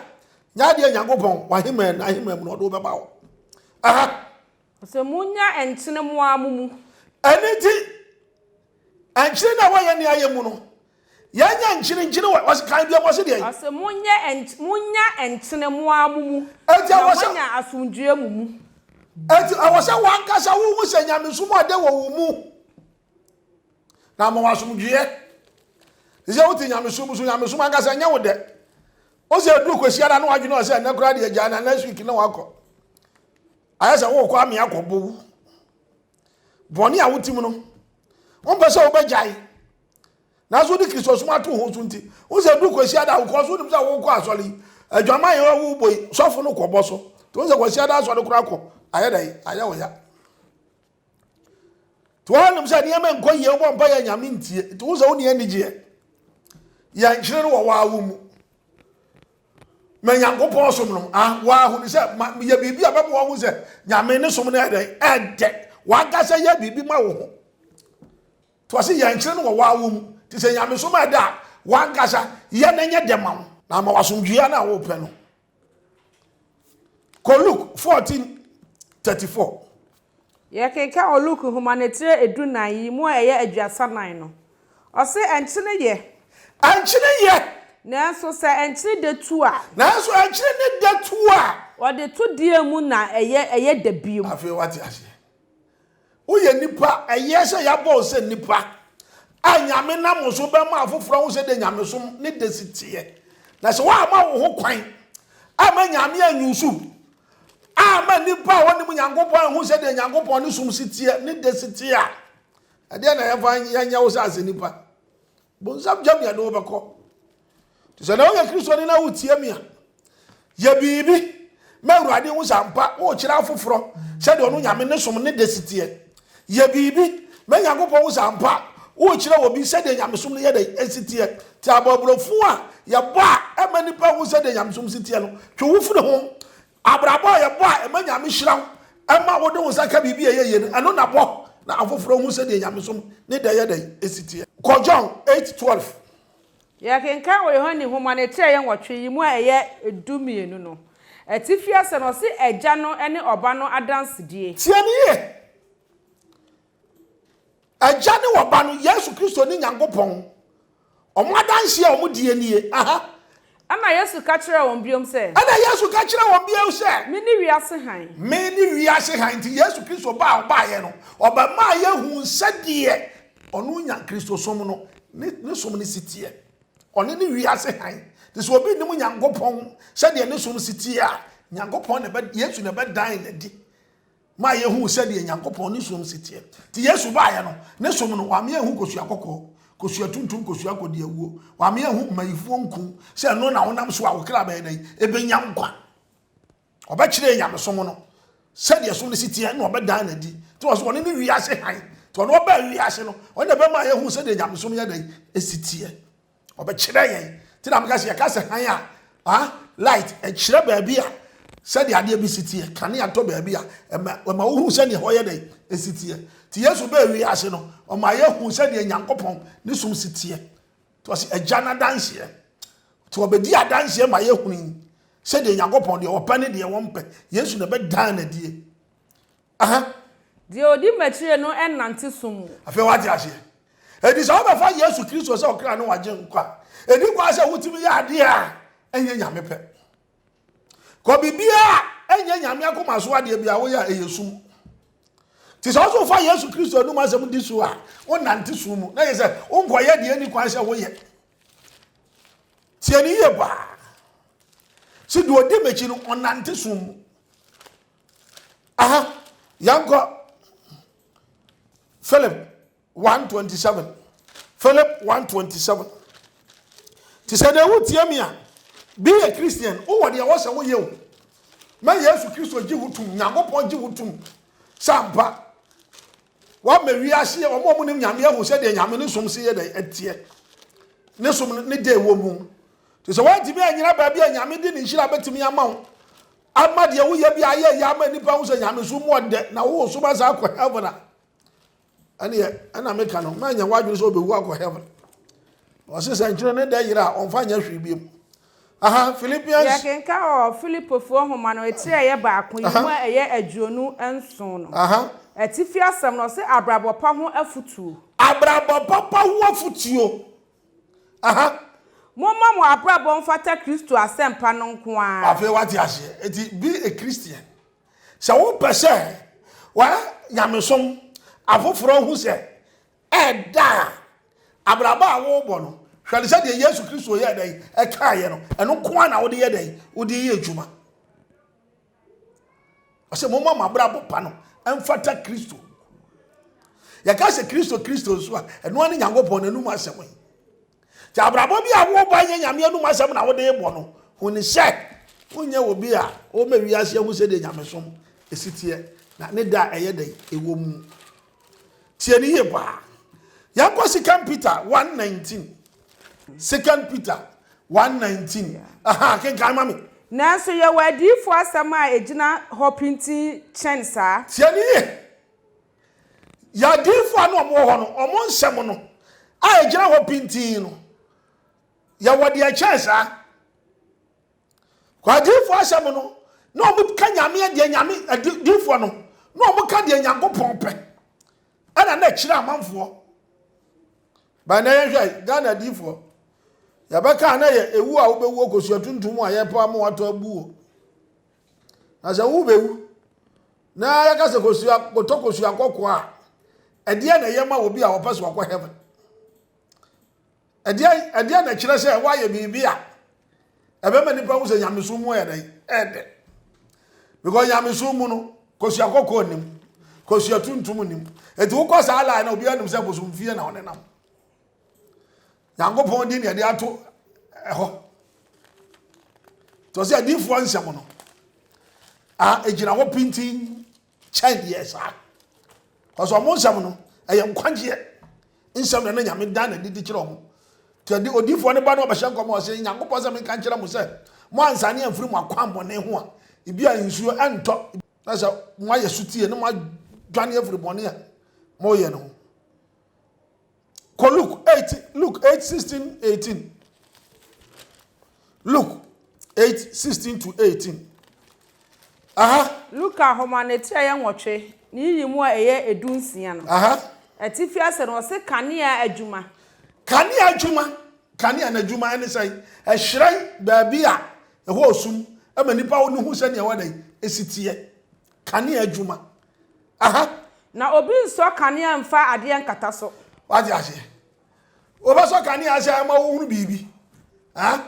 nyɛ adeɛ Nyankopɔn wahemman n'ahemman mu na ɔde wo bɛba hɔ. Aha. Ɔsɛ monnya nkyene mo ara mo mu. Ɛno nti, nkyene no a ɛwɔ yɛn ne ayɛ mu no, yɛnyɛ nkyene nkyene wɔ ɔse kan biam ɔse deɛn? Ɔse monyɛ nky monnya nkyene mo ara mo mu, Enti na ɛwɔ sɛ. moanya asomdwoeɛ mo mu. Enti ɛwɔ sɛ w'ankasa wohu sɛ nyamesom ɔdɛ wɔ wo mu, na ama wo asomdwoeɛ. Te sɛ wote nyamesom mu so, nyamesom ankasa nyɛ wo dɛ. Wo sɛ ɛduru Kwasiada na w'adwene wɔ sɛ ɛnnɛ koraa deɛ gyaa na next week na wakɔ. Ayɛ sɛ worekɔ amea akɔbɔ wu. Bɔne a wotim no, wompɛ sɛ wobɛgyae. Nanso wode Kristosom ato ho so nti, wo sɛ du Kwasiada wokɔ so wonim sɛ wokɔ asɔre yi, adwaman yɛ wobɔ yi, sɔfo no kɔbɔ so. Nti wo sɛ Kwasiada asɔre koraa kɔ, ayɛ dɛn? Ayɛ wo ya. Nti wɔnim sɛ nneɛma nkɔ yie, wobɔ mpa yɛ Nyame ntie. Nti wo sɛ wonni anigyeɛ. Yɛnkyere no wɔ waa wo mu. Ma Nyankopɔn som no, ah, wɔahunu sɛ ma yɛ biribi a bɛma wɔahu sɛ Nyame ne som no ɛdɛn ɛdɛ. Wankasa yɛ biribi ma wo ho. Nti ɔse yɛ nkyene no wɔ w'awo mu. Nti sɛ nyamesom ɛda a, w'ankasa yɛ na ɛnyɛ dɛ ma wo. Na ama w'asomdwoeɛ no a wopɛ no. Kɔ Luke 14 34. Yɛkenkan wɔ Luke nhoma no etire edunan yi mu a ɛyɛ 34 no. Ɔse, Nkyene yɛ. Nkyene yɛ. Nanso sɛ nkyene dɛ tu a. Nanso nkyene ne dɛ tu a. Wɔde to deɛn mu na ɛyɛ ɛyɛ dɛ bio? Afei wate aseɛ. Woyɛ nipa, ɛyɛ sɛ yɛabɔ wo sɛ nipa a Nyame nam wo so bɛma afoforɔ ahu sɛdeɛ nyamesom ne dɛ si teɛ. Na sɛ woamma wo ho kwan amma Nyame anyusu amma nipa a wɔnim Nyankopɔn anhu sɛdeɛ Nyankopɔn ne som si teɛ ne dɛ si teɛ a, ɛdeɛ na yɛmfa yɛnyɛ wo sɛ asɛ nipa? Bonsam gyam yɛde wo bɛkɔ. Nti sɛ na woyɛ Kristoni na wotie me a, yɛ biribi ma Awurade hu sɛ ampa worekyerɛ afoforɔ sɛdeɛ ɔno Nyame ne som ne de si teɛ. Yɛ biribi ma Nyankopɔn hu sɛ ampa worekyerɛ obi sɛdeɛ nyamesom no yɛ dɛn ɛsi teɛ. Nti abɔaborɔfo a yɛbɔ a ɛma nnipa hu sɛdeɛ nyamesom si teɛ no, twe wo firi ho. Abrabɔ a yɛbɔ a ɛma Nyame hyira wo, ɛma wode wo nsa ka biribi a ɛyɛ yie no, ɛno na bɔ na afoforɔ hu sɛdeɛ nyamesom ne dɛ yɛ dɛn ɛsi teɛ. Kɔ John 8:12. Yɛkenkan wɔ Yohane nhoma no etire a ɛyɛ nwɔtwe yi mu a ɛyɛ 12 no atifi asɛm no, ɔse Agya no ne Ɔba no adansedie. Tie me yie. Agya ne Ɔba no, Yesu Kristo ne Nyankopɔn, wɔn adanseɛ a wɔdie nie. Aha. Ɛnna Yesu ka kyerɛɛ wɔn bio sɛ. Ɛnna Yesu ka kyerɛɛ wɔn bio sɛ. Mene wiase hann. Mene wiase hann. Nti Yesu Kristo ba a ɔbaeɛ no, ɔbɛmaa yɛhuu sɛdeɛ ɔno nya Kristosom no, ne, ne som no si teɛ. Ɔno ne wiase hann. Nti sɛ obi nnim Nyankopɔn sɛdeɛ ne som si teɛ a, Nyankopɔn na ɛbɛ, Yesu na ɛbɛdan no adi. ma yɛhuu sɛdeɛ Nyankopɔn ne som si teɛ. Nti Yesu baeɛ no, ne som no, wame anhu kosua kɔkɔɔ, kosua tuntum, kosua kɔdiawuo. Wame anhu mmayifoɔ nku sɛ ɛno na wonam so a wo kra bɛyɛ dɛn? Ɛbɛnya nkwa. Ɔbɛkyerɛɛ nyamesom no sɛdeɛ som no si teɛ na ɔbɛdan no adi. Nti wɔ so ɔne ne wiase hann. Nti ɔno ɔbaa wiase no, ɔno na ɛbɛma yɛhu sɛdeɛ nyamesom yɛ dɛn? Ɛsi teɛ. Ɔbɛkyerɛ yɛn. Nti na meka sɛ yɛka sɛ hann a, ah, light, ɛkyerɛ baabi a sɛdeɛ adeɛ bi si teɛ. Kanea tɔ baabi a, ɛma, ɛma wohu sɛdeɛ hɔ yɛ dɛn, ɛsi teɛ. Nti Yesu bɛɛ wiase no, ɔma yɛhu sɛdeɛ Nyankopɔn ne som si teɛ. Nti ɔse Agya no adanseɛ. Nti ɔbɛdi adanseɛ ma yɛhunu sɛdeɛ Nyankopɔn deɛ ɔpɛ ne deɛ wɔmpɛ. Yesu na ɛbɛdan no adie. Aha. Deɛ ɔdi m'akyire no nnante sum mu. Afei wate aseɛ. Enti sɛ wobɛfa Yesu Kristo sɛ ɔkra ne w'agyenkwa a, ɛni kwan sɛ wotumi yɛ adeɛ a ɛnyɛ Nyame pɛ. Kɔ biribiara a ɛnyɛ Nyame akoma so adeɛ biara woyɛ a ɛyɛ sum. Nti sɛ wosɛ wofa Yesu Kristo anum asɛm di so a, wonante sum mu. Na yɛ sɛ wonkɔyɛ deɛ ɛni kwan sɛ woyɛ. Tie ne yie paa. Sɛ deɛ ɔdi m'akyi no, ɔnante sum mu. Aha, yɛnkɔ Philip 1:27. Philip 1:27. Te sɛ deɛ wotie me a, be a Christian, wowɔ deɛ wɔ sɛ woyɛ o. Ma Yesu Kristo gye wo tom, Nyankopɔn gye wo tom sɛ ampa. Wama wiase wɔn a wɔnim Nyame ahu sɛdeɛ Nyame ne som se yɛ dɛ ɛteɛ. Ne som ne dɛ wɔ mu. Te sɛ woantumi anyina baabi a Nyame de ne nhyira bɛtumi ama wo Ama deɛ woyɛ bi ayɛ yɛ ama nnipa ho sɛ nyamesom mu ɔdɛ na wowɔ som asa akɔ heaven a ɛneɛ ɛna meka no manya w'adwene sɛ wobɛwu akɔ heaven. Ɔse sɛ nkyene ne dɛ yera a ɔmfa nyɛ hwee biom. Aha, Philippians. Yɛkenkan wɔ Filipofoɔ nwoma no etire a ɛyɛ baako yi mu a ɛyɛ 27 no. Aha. Atifi asɛm no, ɔse abrabɔ pa ho afotuo. Abrabɔ papa ho afotuo. Aha. Momma mo abrabɔ mfata Kristo asɛmpa no nko ara. Afei wate aseɛ. Eti be a Christian. Sɛ wopɛ sɛ wa nyamesom afoforɔ hu sɛ ɛda a abrabɔ a wobɔ no hwɛ no sɛdeɛ Yesu Kristo yɛɛ dɛn ɛkaeɛ no ɛno nko ara na wode yɛ dɛn wode yɛ adwuma. Ɔsɛ momma mo abrabɔ pa no ɛmfata Kristo. Yɛka sɛ Kristo Kristo nso a ɛno ara ne Nyankopɔn n'anum asɛm yi. Nti abrabɔ bi a woba nyɛ Nyame anum asɛm na wode bɔ no, hu ne sɛ wonyɛ obi a ɔma wiase ahu sɛdeɛ nyamesom ɛsi teɛ na ne da a ɛyɛ dɛn ɛwɔ mu. Tie no yie paa. Yɛnkɔ Second Peter 1:19. Second Peter 1:19. Aha, kenkan ma me. Nanso yɛwɔ adiyifo asɛm a egyina hɔ pintinn kyɛn saa. Tie no yie. Yɛ adiyifoɔ a na wɔwɔ hɔ no, wɔn nsɛm no a ɛgyina hɔ pintinn no, yɛwɔ deɛ ɛkyɛn saa. Kɔ adiyifoɔ asɛm no, na wɔka Nyame deɛ Nyame, adiyifoɔ no, na wɔka deɛ Nyankopɔn pɛ, ɛna na ɛkyerɛ amanfoɔ. Ba na yɛhwɛ Ghana adiyifoɔ, yɛbɛka na yɛ ewu a wobɛwu kosua tuntum a yɛpɛ ama watɔ abu o. Na sɛ wobɛwu na yɛka sɛ kosua kɔtɔ kosua kɔkɔɔ a, ɛdeɛ na ɛyɛ ma obi a ɔpɛ sɛ ɔkɔ heaven? Ɛdeɛ ɛdeɛ na ɛkyerɛ sɛ woayɛ biribi a ɛbɛma nipa hu sɛ nyamesom mu yɛ dɛn ɛɛdɛ. Because nyamesom mu no kosua kɔkɔɔ nim, kosua tuntum nim. Eti wokɔ saa line na obiara nim sɛ bosomfie na ɔnenam. Nyankopɔn din na yɛde ato ɛhɔ. Nti ɔsɛ adiifoɔ nsɛm no a ɛgyina hɔ pintin kyɛn deɛ saa. Ɔsɛ ɔmo nsɛm no ɛyɛ nkwagyeɛ nsɛm na ne Nyame dan na didi kyerɛ ɔmo. Nti ɔde odiifoɔ no ba na ɔbɛhyɛ nkɔm a ɔsɛ Nyankopɔn sɛ menka nkyerɛ mo sɛ mo ansane amfiri mo akwammɔne ho a ebi a nsuo ɛntɔ na sɛ moayɛ sotie na moadwane afiri bɔne a moyɛ no ho. Kɔ Luke 8, Luke 8, 16, 18. Luke 8, 16 to 18. Aha. Luka nhoma no ti a ɛyɛ nwɔtwe, ne nyiyimu a ɛyɛ 16 no. Aha. Atifi ase no, ɔse kanea adwuma. Kanea adwuma. Kanea no adwuma ɛne sɛn? Ɛhyerɛn baabi a ɛhɔ osum ma nipa no hu sɛnea ɛwɔ dɛn esi teɛ. Kanea adwuma. Aha. Na obi nsɔ kanea mfa adeɛ nkata so. Wate aseɛ? Wobɛsɔ kanea sɛ ɛma wohunu biribi. Ha?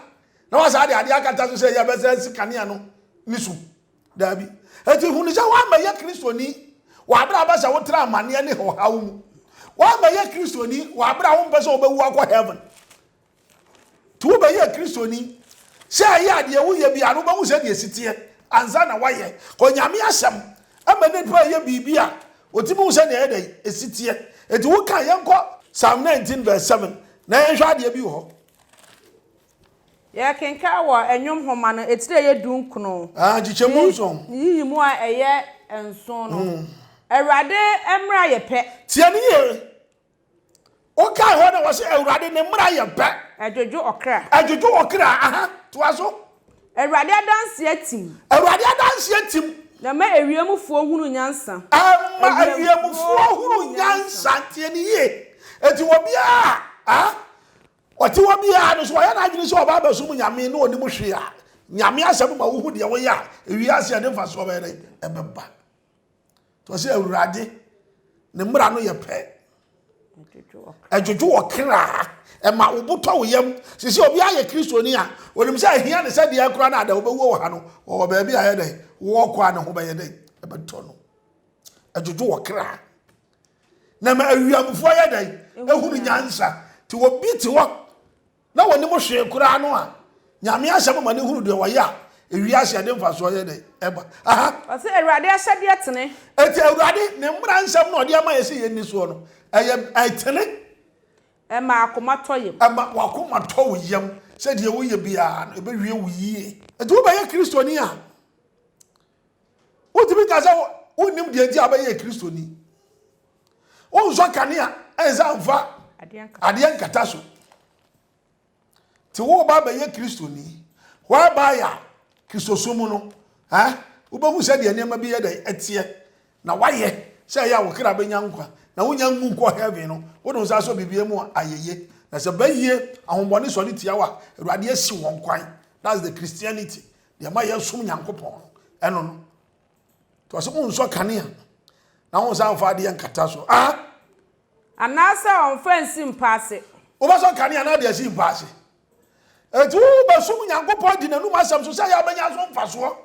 Na wasa de adeɛ akata so sɛ ɛyɛ bɛsɛ si kanea no ne so. Daabi. Eti hunu sɛ woammɛyɛ Kristoni wɔ abere a bɛsɛ wotra amanneɛ ne ɔhaw mu. Woammɛyɛ Kristoni wɔ abere a wompɛ sɛ wobɛwu akɔ heaven. Nti wobɛyɛɛ Kristoni sɛ ɛyɛ a deɛ woyɛ biara no wobɛhu sɛdeɛ ɛsi teɛ ansa na woayɛ. Onyame asɛm ma nipa yɛ biribi a ɔtumi hu sɛdeɛ ɛyɛ dɛn ɛsi teɛ. Nti woka yɛnkɔ Psalm 19 verse 7 na yɛnhwɛ adeɛ bi wɔ hɔ. Yɛkenkan wɔ Nnwom nhoma no etiri a ɛyɛ dunkron, Nkyekyɛmu nson. ne nyiyimu a ɛyɛ nson no. Awurade mmara yɛ pɛ. Tie no yie. Wokae hɔ na wɔse Awurade ne mmara yɛ pɛ. Ɛdwodwo ɔkra. Ɛdwodwo ɔkra. Aha, toa so. Awurade adanseɛ atim. Awurade adanseɛ atim. Na ɛma ewiemfoɔ hunu nyansa. Ɛma ewiemfoɔ hunu nyansa. Tie no yie. Enti obiara a ɔte hɔ biara no, sɛ ɔyɛ n'adwene sɛ ɔba abɛsom Nyame na ɔnim hwee a, Nyame asɛm ma wohu deɛ woyɛ a, ewiase ɛde mfasoɔ bɛyɛ dɛn? Ɛbɛba. Nti ɔsɛ Awurade ne mmara no yɛ pɛ. Ɛdwodwo ɔkra, ɛma wo bo tɔ wo yam. Sisi obi ayɛ Kristoni a, onim sɛ ahia ne sɛ deɛ koraa no ada wobɛwuo wɔ ha no, wɔwɔ baabi a ɛyɛ dɛn, wɔkɔ a ne ho bɛyɛ dɛn, ɛbɛtɔ no. Ɛdwodwo ɔkra. Na ma awiamfoɔ yɛ dɛn, ehunu nyansa. Nti obi te hɔ na wɔnim hwee koraa no a, Nyame asɛm ma no hunu deɛ ɔyɛ a, ewiase ɛde mfasoɔ yɛ dɛn? Ɛba. Aha. Ɔse Awurade ahyɛdeɛ tene. Enti Awurade ne mmara nsɛm no a ɔde ama yɛ sɛ yɛnni soɔ no, ɛyɛ ɛtene. Ɛma akoma tɔ yam. Ɛma w'akoma tɔ wo yam sɛ deɛ woyɛ biara no, ɛbɛwie wo yie. Enti wobɛyɛ Kristoni a, wontumi nka sɛ wonnim deɛ nti a wobɛyɛɛ Kristoni. Wonsɔ kanea nsa mfa adeɛ nkata so. Nti woreba abɛyɛ Kristoni, whereby a Kristosom mu no, eh, wobɛhu sɛdeɛ nneɛma bi yɛ dɛ ɛteɛ na wayɛ sɛ ɛyɛ a wo kra bɛnya nkwa na wonya nwu nkɔ heaven no, wode wo nsa asɔ biribi mu a ayɛye. Na sɛ bɛyie ahombɔne sɔre tia wo a, Awurade asi wɔn kwan. That's the Christianity. Deɛ ma yɛsom Nyankopɔn no, ɛno no. Nti ɔsɛ wonsɔ kanea na wo nsa mfa adeɛ nkata so. Ah! Anaasɛ ɔmfa nsi mpa ase. Wobɛsɔ kanea na ade asi mpa ase. Enti wobɛsom Nyankopɔn di n'anum asɛm so sɛ ɛyɛ a wobɛnya so mfasoɔ.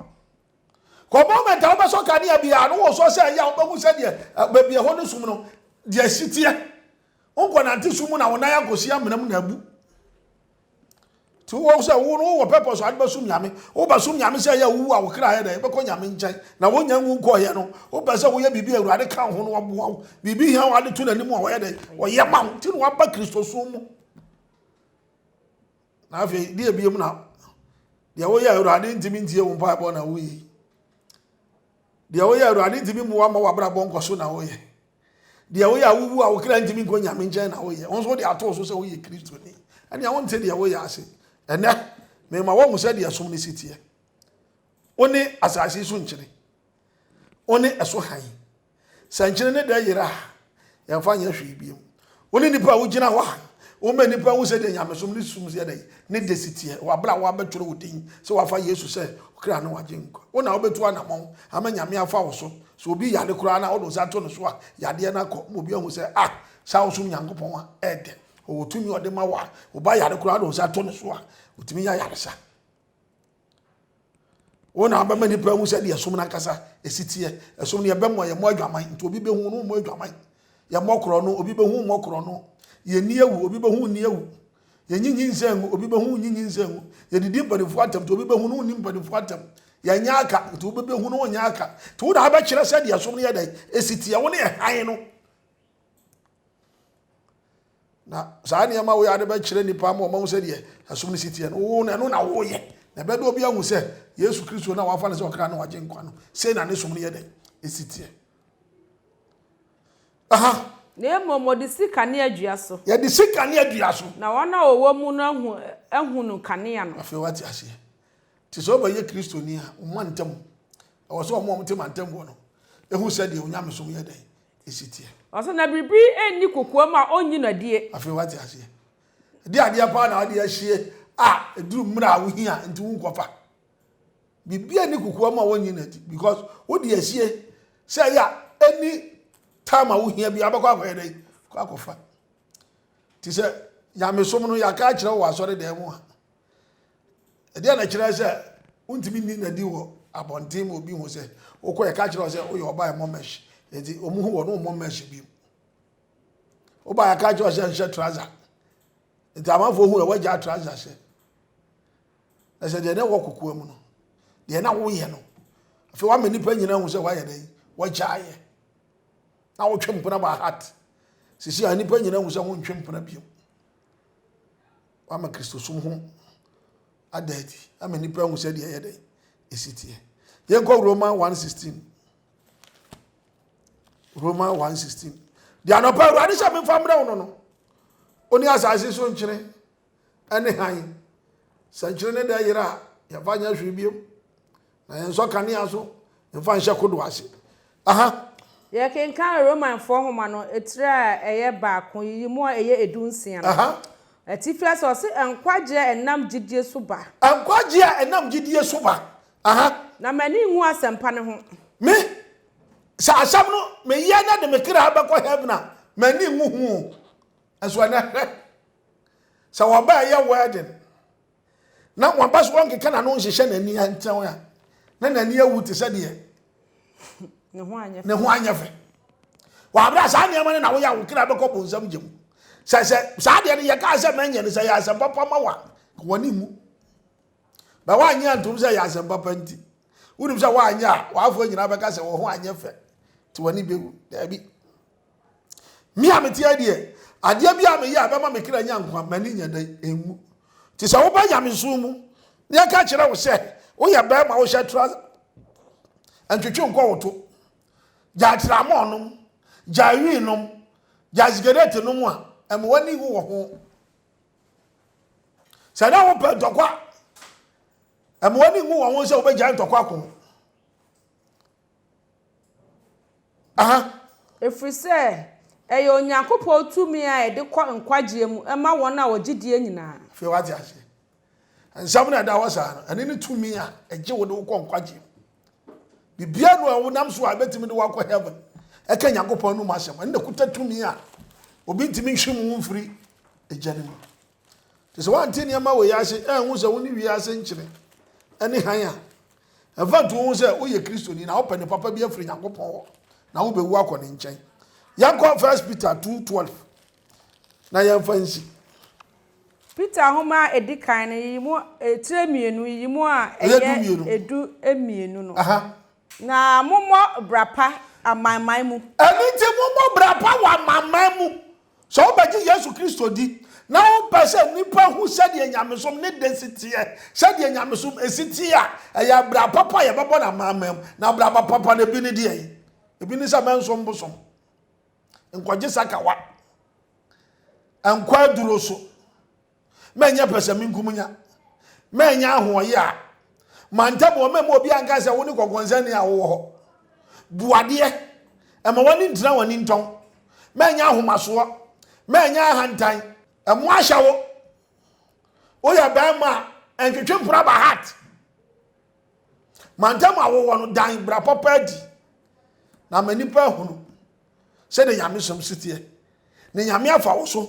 Kɔ moment a wobɛsɔ kanea biara no wosɔ sɛ ɛyɛ a wobɛhu sɛdeɛ baabi ɛhɔ no sum no deɛ ɛsi teɛ. Wonkɔnante sum mu na wo nan akɔsi amena mu na abu. Nti wowɔ sɛ wo no wowɔ purpose a wode bɛsom Nyame. Wobɛsom Nyame sɛ ɛyɛ wowu a wo kra yɛ dɛn? Ɛbɛkɔ Nyame nkyɛn. Na wonya nwu nkɔɔyɛ no, wopɛ sɛ woyɛ biribi a Awurade ka wo ho na waboa wo. Biribi hia wo ade to n'anim a ɔyɛ dɛn? Ɔyɛ ma wo. Nti na waba Kristosom mu. Na afei deɛ ebiem na deɛ woyɛ Awurade ntumi ntie wo mpaebɔ na woyɛ yi. Deɛ woyɛ Awurade ntumi mmoa ma w'abrabɔ nkɔ so na woyɛ. Deɛ woyɛ a wowu a wo kra ntumi nkɔ Nyame nkyɛn na woyɛ. Wo nso wode ato wo so sɛ woyɛ Kristoni. Ɛnea wonte deɛ woyɛ ase. Ɛnɛ, mema woahu sɛdeɛ som no si teɛ. Wo ne asase yi so nkyene. Wo ne ɛso hann. Sɛ nkyene ne dɛ yera a, yɛmfa nyɛ hwee bio. Wo ne nipa a wogyina hɔ a, woma nnipa hu sɛdeɛ nyamesom ne sum yɛ dɛn ne dɛ si teɛ wɔ abere a woabɛtwerɛ wo din sɛ woafa Yesu sɛ ɔkra ne w'agyenkwa. Wo na wobɛtu anamɔn ama Nyame afa wo so. Sɛ obi yare koraa na wode wo nsa to ne so a, yadeɛ no akɔ ma obi ahu sɛ ah, saa wosom Nyankopɔn a, ɛɛdɛ. Ɔwɔ tumi a ɔde ma wo a, wo ba yare koraa wode wo nsa to ne so a, ɔtumi nya yaresa. Wo na wobɛma nnipa ahu sɛdeɛ ɛsom no ankasa ɛsi teɛ. Ɛsom no yɛbɛmmɔ, yɛmmɔ adwaman, nti obi bɛhu no mmɔ adwaman. Yɛmmɔ korɔ no, obi bɛhu mmɔ korɔ no. Yɛnni awu, obi bɛhu nni awu. Yɛnyi nyinsɛn ngu, obi bɛhu nyi nyinsɛn ngu. Yɛdidi mpanimfoɔ atɛm, nti obi bɛhu no nni mpanimfoɔ atɛm. Yɛnyɛ aka, nti obi bɛhu no nyɛ aka. Nti wo na wobɛkyerɛ sɛdeɛ ɛsom no yɛ dɛn ɛsi teɛ. Wo ne ɛhan no. Na saa nneɛma wei ade bɛkyerɛ nnipa ama wɔahu sɛdeɛ ɛsom no si teɛ no, wo no ɛno na woyɛ. Na ɛbɛda obi ahu sɛ Yesu Kristo no a wafa no sɛ ɔkra ne wagye nkwa no, sei na ne som no yɛ dɛn? Ɛsi teɛ. Aha. Na mmom wɔde si kanea dua so. Yɛde si kanea dua so. Na wɔn a wɔwɔ mu no ahu ahunu kanea no. Afei wate aseɛ. Nti sɛ wobɛyɛ Kristoni a, wo mantam, ɛwɔ sɛ wɔn a wɔte mantam hɔ no, ɛhu sɛdeɛ onyamesom yɛ dɛn? si teɛ. Ɔse na biribi nni kokoam a ɔnyi no adie. Afei wate aseɛ. Ɛde adeɛ paa na wode ahyie a ɛduru mmerɛ a wohia nti wonkɔfa. Biribi nni kokoam a wɔnyi no adi because wode asie sɛ ɛyɛ a any time a wohia bi abɛkɔ akɔyɛ dɛn kɔ akɔfa. Te sɛ nyamesom no yɛaka akyerɛ wɔ asɔre dan mu a Ɛdeɛn na ɛkyerɛ sɛ wontumi nni n'adi wɔ abɔnten ma obi hu sɛ wokɔ yɛka kyerɛ wo sɛ woyɛ ɔba ɛmmɔ mesh nti wɔn hu wɔ no wɔmmɔ mesh bi woba yɛka kyerɛ wo sɛ nhyɛ trouser nti amanfoɔ hu yɛ woagya trouser hyɛ na sɛ deɛ na ɛwɔ kokoa mu no deɛ na woyɛ no afei woama nnipa nyinaa hu sɛ woayɛ dɛn woagya ayɛ na wotwe mpena by heart sisi a nnipa nyinaa hu sɛ wontwe mpena bio Wama Kristosom ho ada adi ama nnipa ahu sɛdeɛ ɛyɛ dɛn ɛsi teɛ. Yɛnkɔ Roma 1:16. Roma 1:16. Deɛ anɔpa Awurade sɛ memfa mmerɛ wo no no, ɔni asase so nkyene ne hann. Sɛ nkyene ne dɛ yera a, yɛmfa nyɛ hwee biom. Na yɛnsɔ kanea so mfa nhyɛ kodoɔ ase. Aha. Yɛkenkan Romanfoɔ nwoma no etire a ɛyɛ baako, yiyimu a ɛyɛ 16 no. Aha. Atifi ase ɔse, Nkwagyeɛ a ɛnam gyidie so ba. Nkwagyeɛ a ɛnam gyidie so ba. Aha. Na m'ani nwu asɛmpa no ho. Me, sɛ asɛm no meyɛ na de me kra bɛkɔ heaven a, m'ani nwu ho o. Nso ɛnɛ hwɛ, sɛ wɔba ɛyɛ wedding, na waba so ɔnkeka n'ano nhyehyɛ n'ani nkyɛn a na n'ani awu te sɛ deɛ ne ho anyɛ fɛ wɔabrɛ saa nneɛma no na woyɛ a wo kra bɛkɔ bonsam gya mu sɛ sɛ saa deɛ no yɛkaa sɛ mɛnyɛ no sɛ yɛ asɛm papa ma wa wɔne mu na woanyɛ antom sɛ yɛ asɛm papa nti wonim sɛ woanyɛ a w'afoɔ nyinaa bɛka sɛ wɔ ho anyɛ fɛ nti w'ani bɛwu daabi Me a mete ha deɛ, adeɛ bi a meyɛ a ɛbɛma me kra nya nkwa, m'ani nyɛ dɛn? Ɛnwu. Nti sɛ woba nyamesom mu na yɛka kyerɛ wo sɛ woyɛ bɛrima wohyɛ trouser, ntwetwe nkɔ wo to, gyae tramɔɔ nom, gyae wii nom, gyae sigaret nom a, ɛma w'ani wu wɔ ho. Sɛ na wopɛ ntɔkwa, ɛma w'ani nwu wɔ ho sɛ wobɛgyae ntɔkwa ko. Aha. Ɛfiri sɛ, ɛyɛ Onyankopɔn tumi a ɛde kɔ nkwagyeɛ mu ma wɔn a wɔgye die nyinaa. Afei wate aseɛ. Nsɛm no a ɛda hɔ saa no, ɛne ne tumi a ɛgye wo de wokɔ nkwagyeɛ mu. Biribiara nu a wonam so a ɛbɛtumi de wakɔ heaven. Ɛka Nyankopɔn anum asɛm. Ɛno na ɛkuta tumi a obi ntumi nhwe mu mfiri egya no mu. Te sɛ woante nneɛma wei ase anhu sɛ wo ne wiase nkyene ne hann a, ɛmfa nto wo ho sɛ woyɛ Kristoni na wopɛ ne papa bi afiri Nyankopɔn hɔ na wobɛwu akɔ ne nkyɛn. Yɛnkɔ 1 Peter 2:12 na yɛmfa nsi. Peter nhoma a edi kan no, yiyi mu etire mmienu, yiyi mu a ɛyɛ 12 no. Na mommɔ bra pa amanaman mu. Ɛno nti mommɔ bra pa wɔ amanaman mu. Sɛ wobɛgye Yesu Kristo di na wopɛ sɛ nnipa hu sɛdeɛ nyamesom ne dɛ si teɛ, sɛdeɛ nyamesom si teɛ a, ɛyɛ bra papa a yɛbɛbɔ no amanaman mu. Na bra papa no ebi ne deɛn? Ebi ne sɛ mɛnsom bosom. Nkɔgye sakawa. Nkɔ aduro so. Mɛnyɛ pɛsɛmenkominya. Mɛnyɛ ahoɔyɛ a. Mantam wɔ mɛma obi anka sɛ wo ne kɔnkɔnsani a wowɔ hɔ. Bu adeɛ. Ɛma w'ani ntena w'ani ntɔn. Mɛnyɛ ahomasoɔ. Mɛnyɛ ahantan. Ɛmo ahyɛ wo. Woyɛ bɛrima a, ntwetwe mpena ba heart. Mantam a wowɔ no, dan bra papa adi. Na ama nnipa ahunu sɛdeɛ nyamesom si teɛ. Na Nyame afa wo so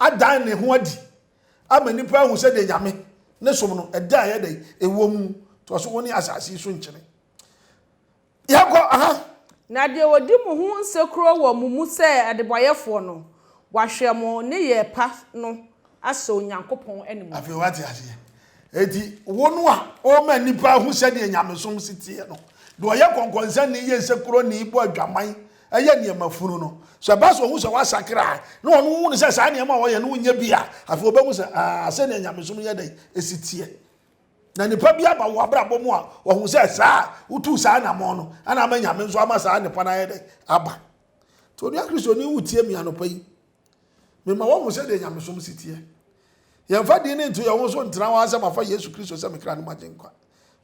adan ne ho adi ama nnipa ahu sɛdeɛ Nyame ne som no ɛda a ɛyɛ dɛn ɛwɔ mu. Toa so, wo ne asase yi so nkyene. Yɛnkɔ, aha. Na deɛ ɔdi mo ho nsekuro wɔ mo mu sɛ adebɔyɛfoɔ no, wahwɛ mo nneyɛɛ pa no ahyɛ Onyankopɔn animuonyam. Afei woate aseɛ. Enti wo no a ɔma nnipa hu sɛdeɛ nyamesom si teɛ no, deɛ ɔyɛ kɔnkɔnsani, yɛ nsekuroni, bɔ adwaman, yɛ nneɛma funu no, sɛ ɛba sɛ ɔhu sɛ woasakra a, na ɔno hu no sɛ saa nneɛma a ɔyɛ no wonyɛ bi a, afei ɔbɛhu sɛ, aa, sɛdeɛ nyamesom yɛ dɛn, ɛsi teɛ. Na nipa bi aba wo abrabɔ mu a, ɔhu sɛ saa a wotuu saa anammɔn no, ɛna ama Nyame nso ama saa nnepa no ayɛ dɛn, aba. Nti onua Kristoni wotie me anɔpa yi, mema woahu sɛdeɛ nyamesom si teɛ. Yɛmfa din no nto yɛn ho so ntena hɔ ara sɛ mafa Yesu Kristo sɛ me kra ne m'agyenkwa.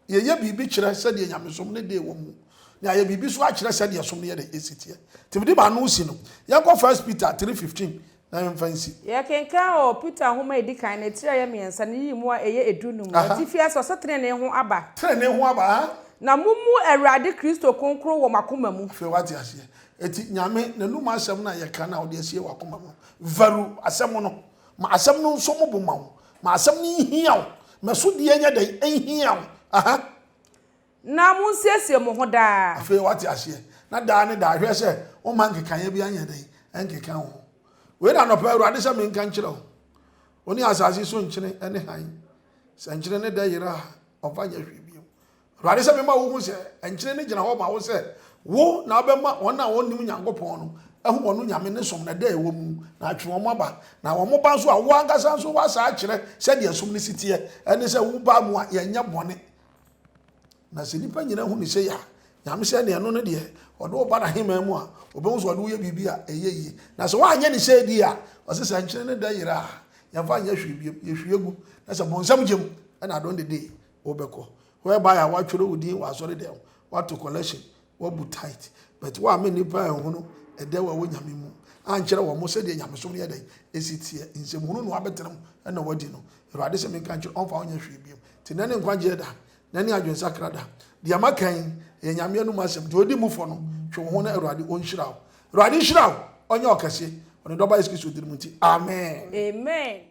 Yɛyɛ biribi kyerɛ sɛdeɛ nyamesom ne deɛ ɛwɔ mu, na yɛayɛ biribi nso akyerɛ sɛdeɛ som no yɛ dɛn ɛsi teɛ. Nti mede m'ano si no, yɛnkɔ First Peter 3:15 na yɛmfa nsi. Yɛkenkan wɔ Peter nhoma a edi kan no, etiri a ɛyɛ miɛnsa no, yiyi mu a ɛyɛ edunum no, atifi ase, ɔsɛ trenee ho aba. Trenee ho aba, aha. Na mommu Awurade Kristo kronkron wɔ mo akoma mu. Afei wate aseɛ. Enti Nyame n'anum asɛm no a yɛka no a wode asie w'akoma mu no, varu asɛm no. Ma asɛm no nso mo bo ma wo. Ma asɛm no nhia wo. Ma so die nyɛ dɛn? Nhia wo. Aha. Na monsiesie mo ho daa. Afei wate aseɛ. Na daa ne daa, hwɛ sɛ womma nkekaeɛ biara nyɛ dɛn? Ɛnkeka wo ho. Wei na anɔpa Awurade sɛ menka nkyerɛ wo. Wo ne asase so nkyene ne hann. Sɛ nkyene ne dɛ yera a, ɔmfa nyɛ hwee bio. Awurade sɛ mema wohu sɛ nkyene no gyina hɔ ma wo sɛ wo na wobɛma wɔn a wɔnnim Nyankopɔn no ahu wɔn Nyame ne som na ɛda a ɛwɔ mu, na atwe wɔn aba. Na wɔn ba nso a, wo ankasa nso woasa akyerɛ sɛdeɛ som no si teɛ, ɛne sɛ wo ba mu a yɛnyɛ bɔne. Na sɛ nnipa nyina hu ne sei a, Nyame sɛ ɛne ɛno no deɛ, ɔde wo ba n'aheman mu a, ɔbɛhu sɛ ɔde wo yɛ biribi a ɛyɛ yie. Na sɛ woanyɛ ne sei deɛ a, ɔse sɛ nkyene no dɛ yera a, yɛmfa nyɛ hwee biom, yɛhwie gu, na sɛ bonsam gyem, ɛna adon dede wobɛkɔ. Whereby a wɔatwerɛ wo din wɔ asɔre dɛm, woato collection, woabu tithe, but woamma nnipa anhunu ɛdɛw a ɛwɔ Nyame mu, ankyerɛ wɔn sɛdeɛ nyamesom no yɛ dɛn, ɛsi teɛ, nsɛmhunu na woabɛtena mu na woadi no. Awurade se menka nkyerɛ wo, ɔmfa wo nyɛ hwee biom. Nti nnɛ ne nkwagyeɛ da, nnɛ ne adwensakra da. Deɛ maka yi, ɛyɛ Nyame anum asɛm, deɛ ɔdi mu fɔ no, twe wo ho na Awurade ɔnhyira wo. Awurade nhyira wo, ɔnyɛ wo kɛse, wɔ ne Dɔba Yesu Kristo din mu nti, amen. Amen.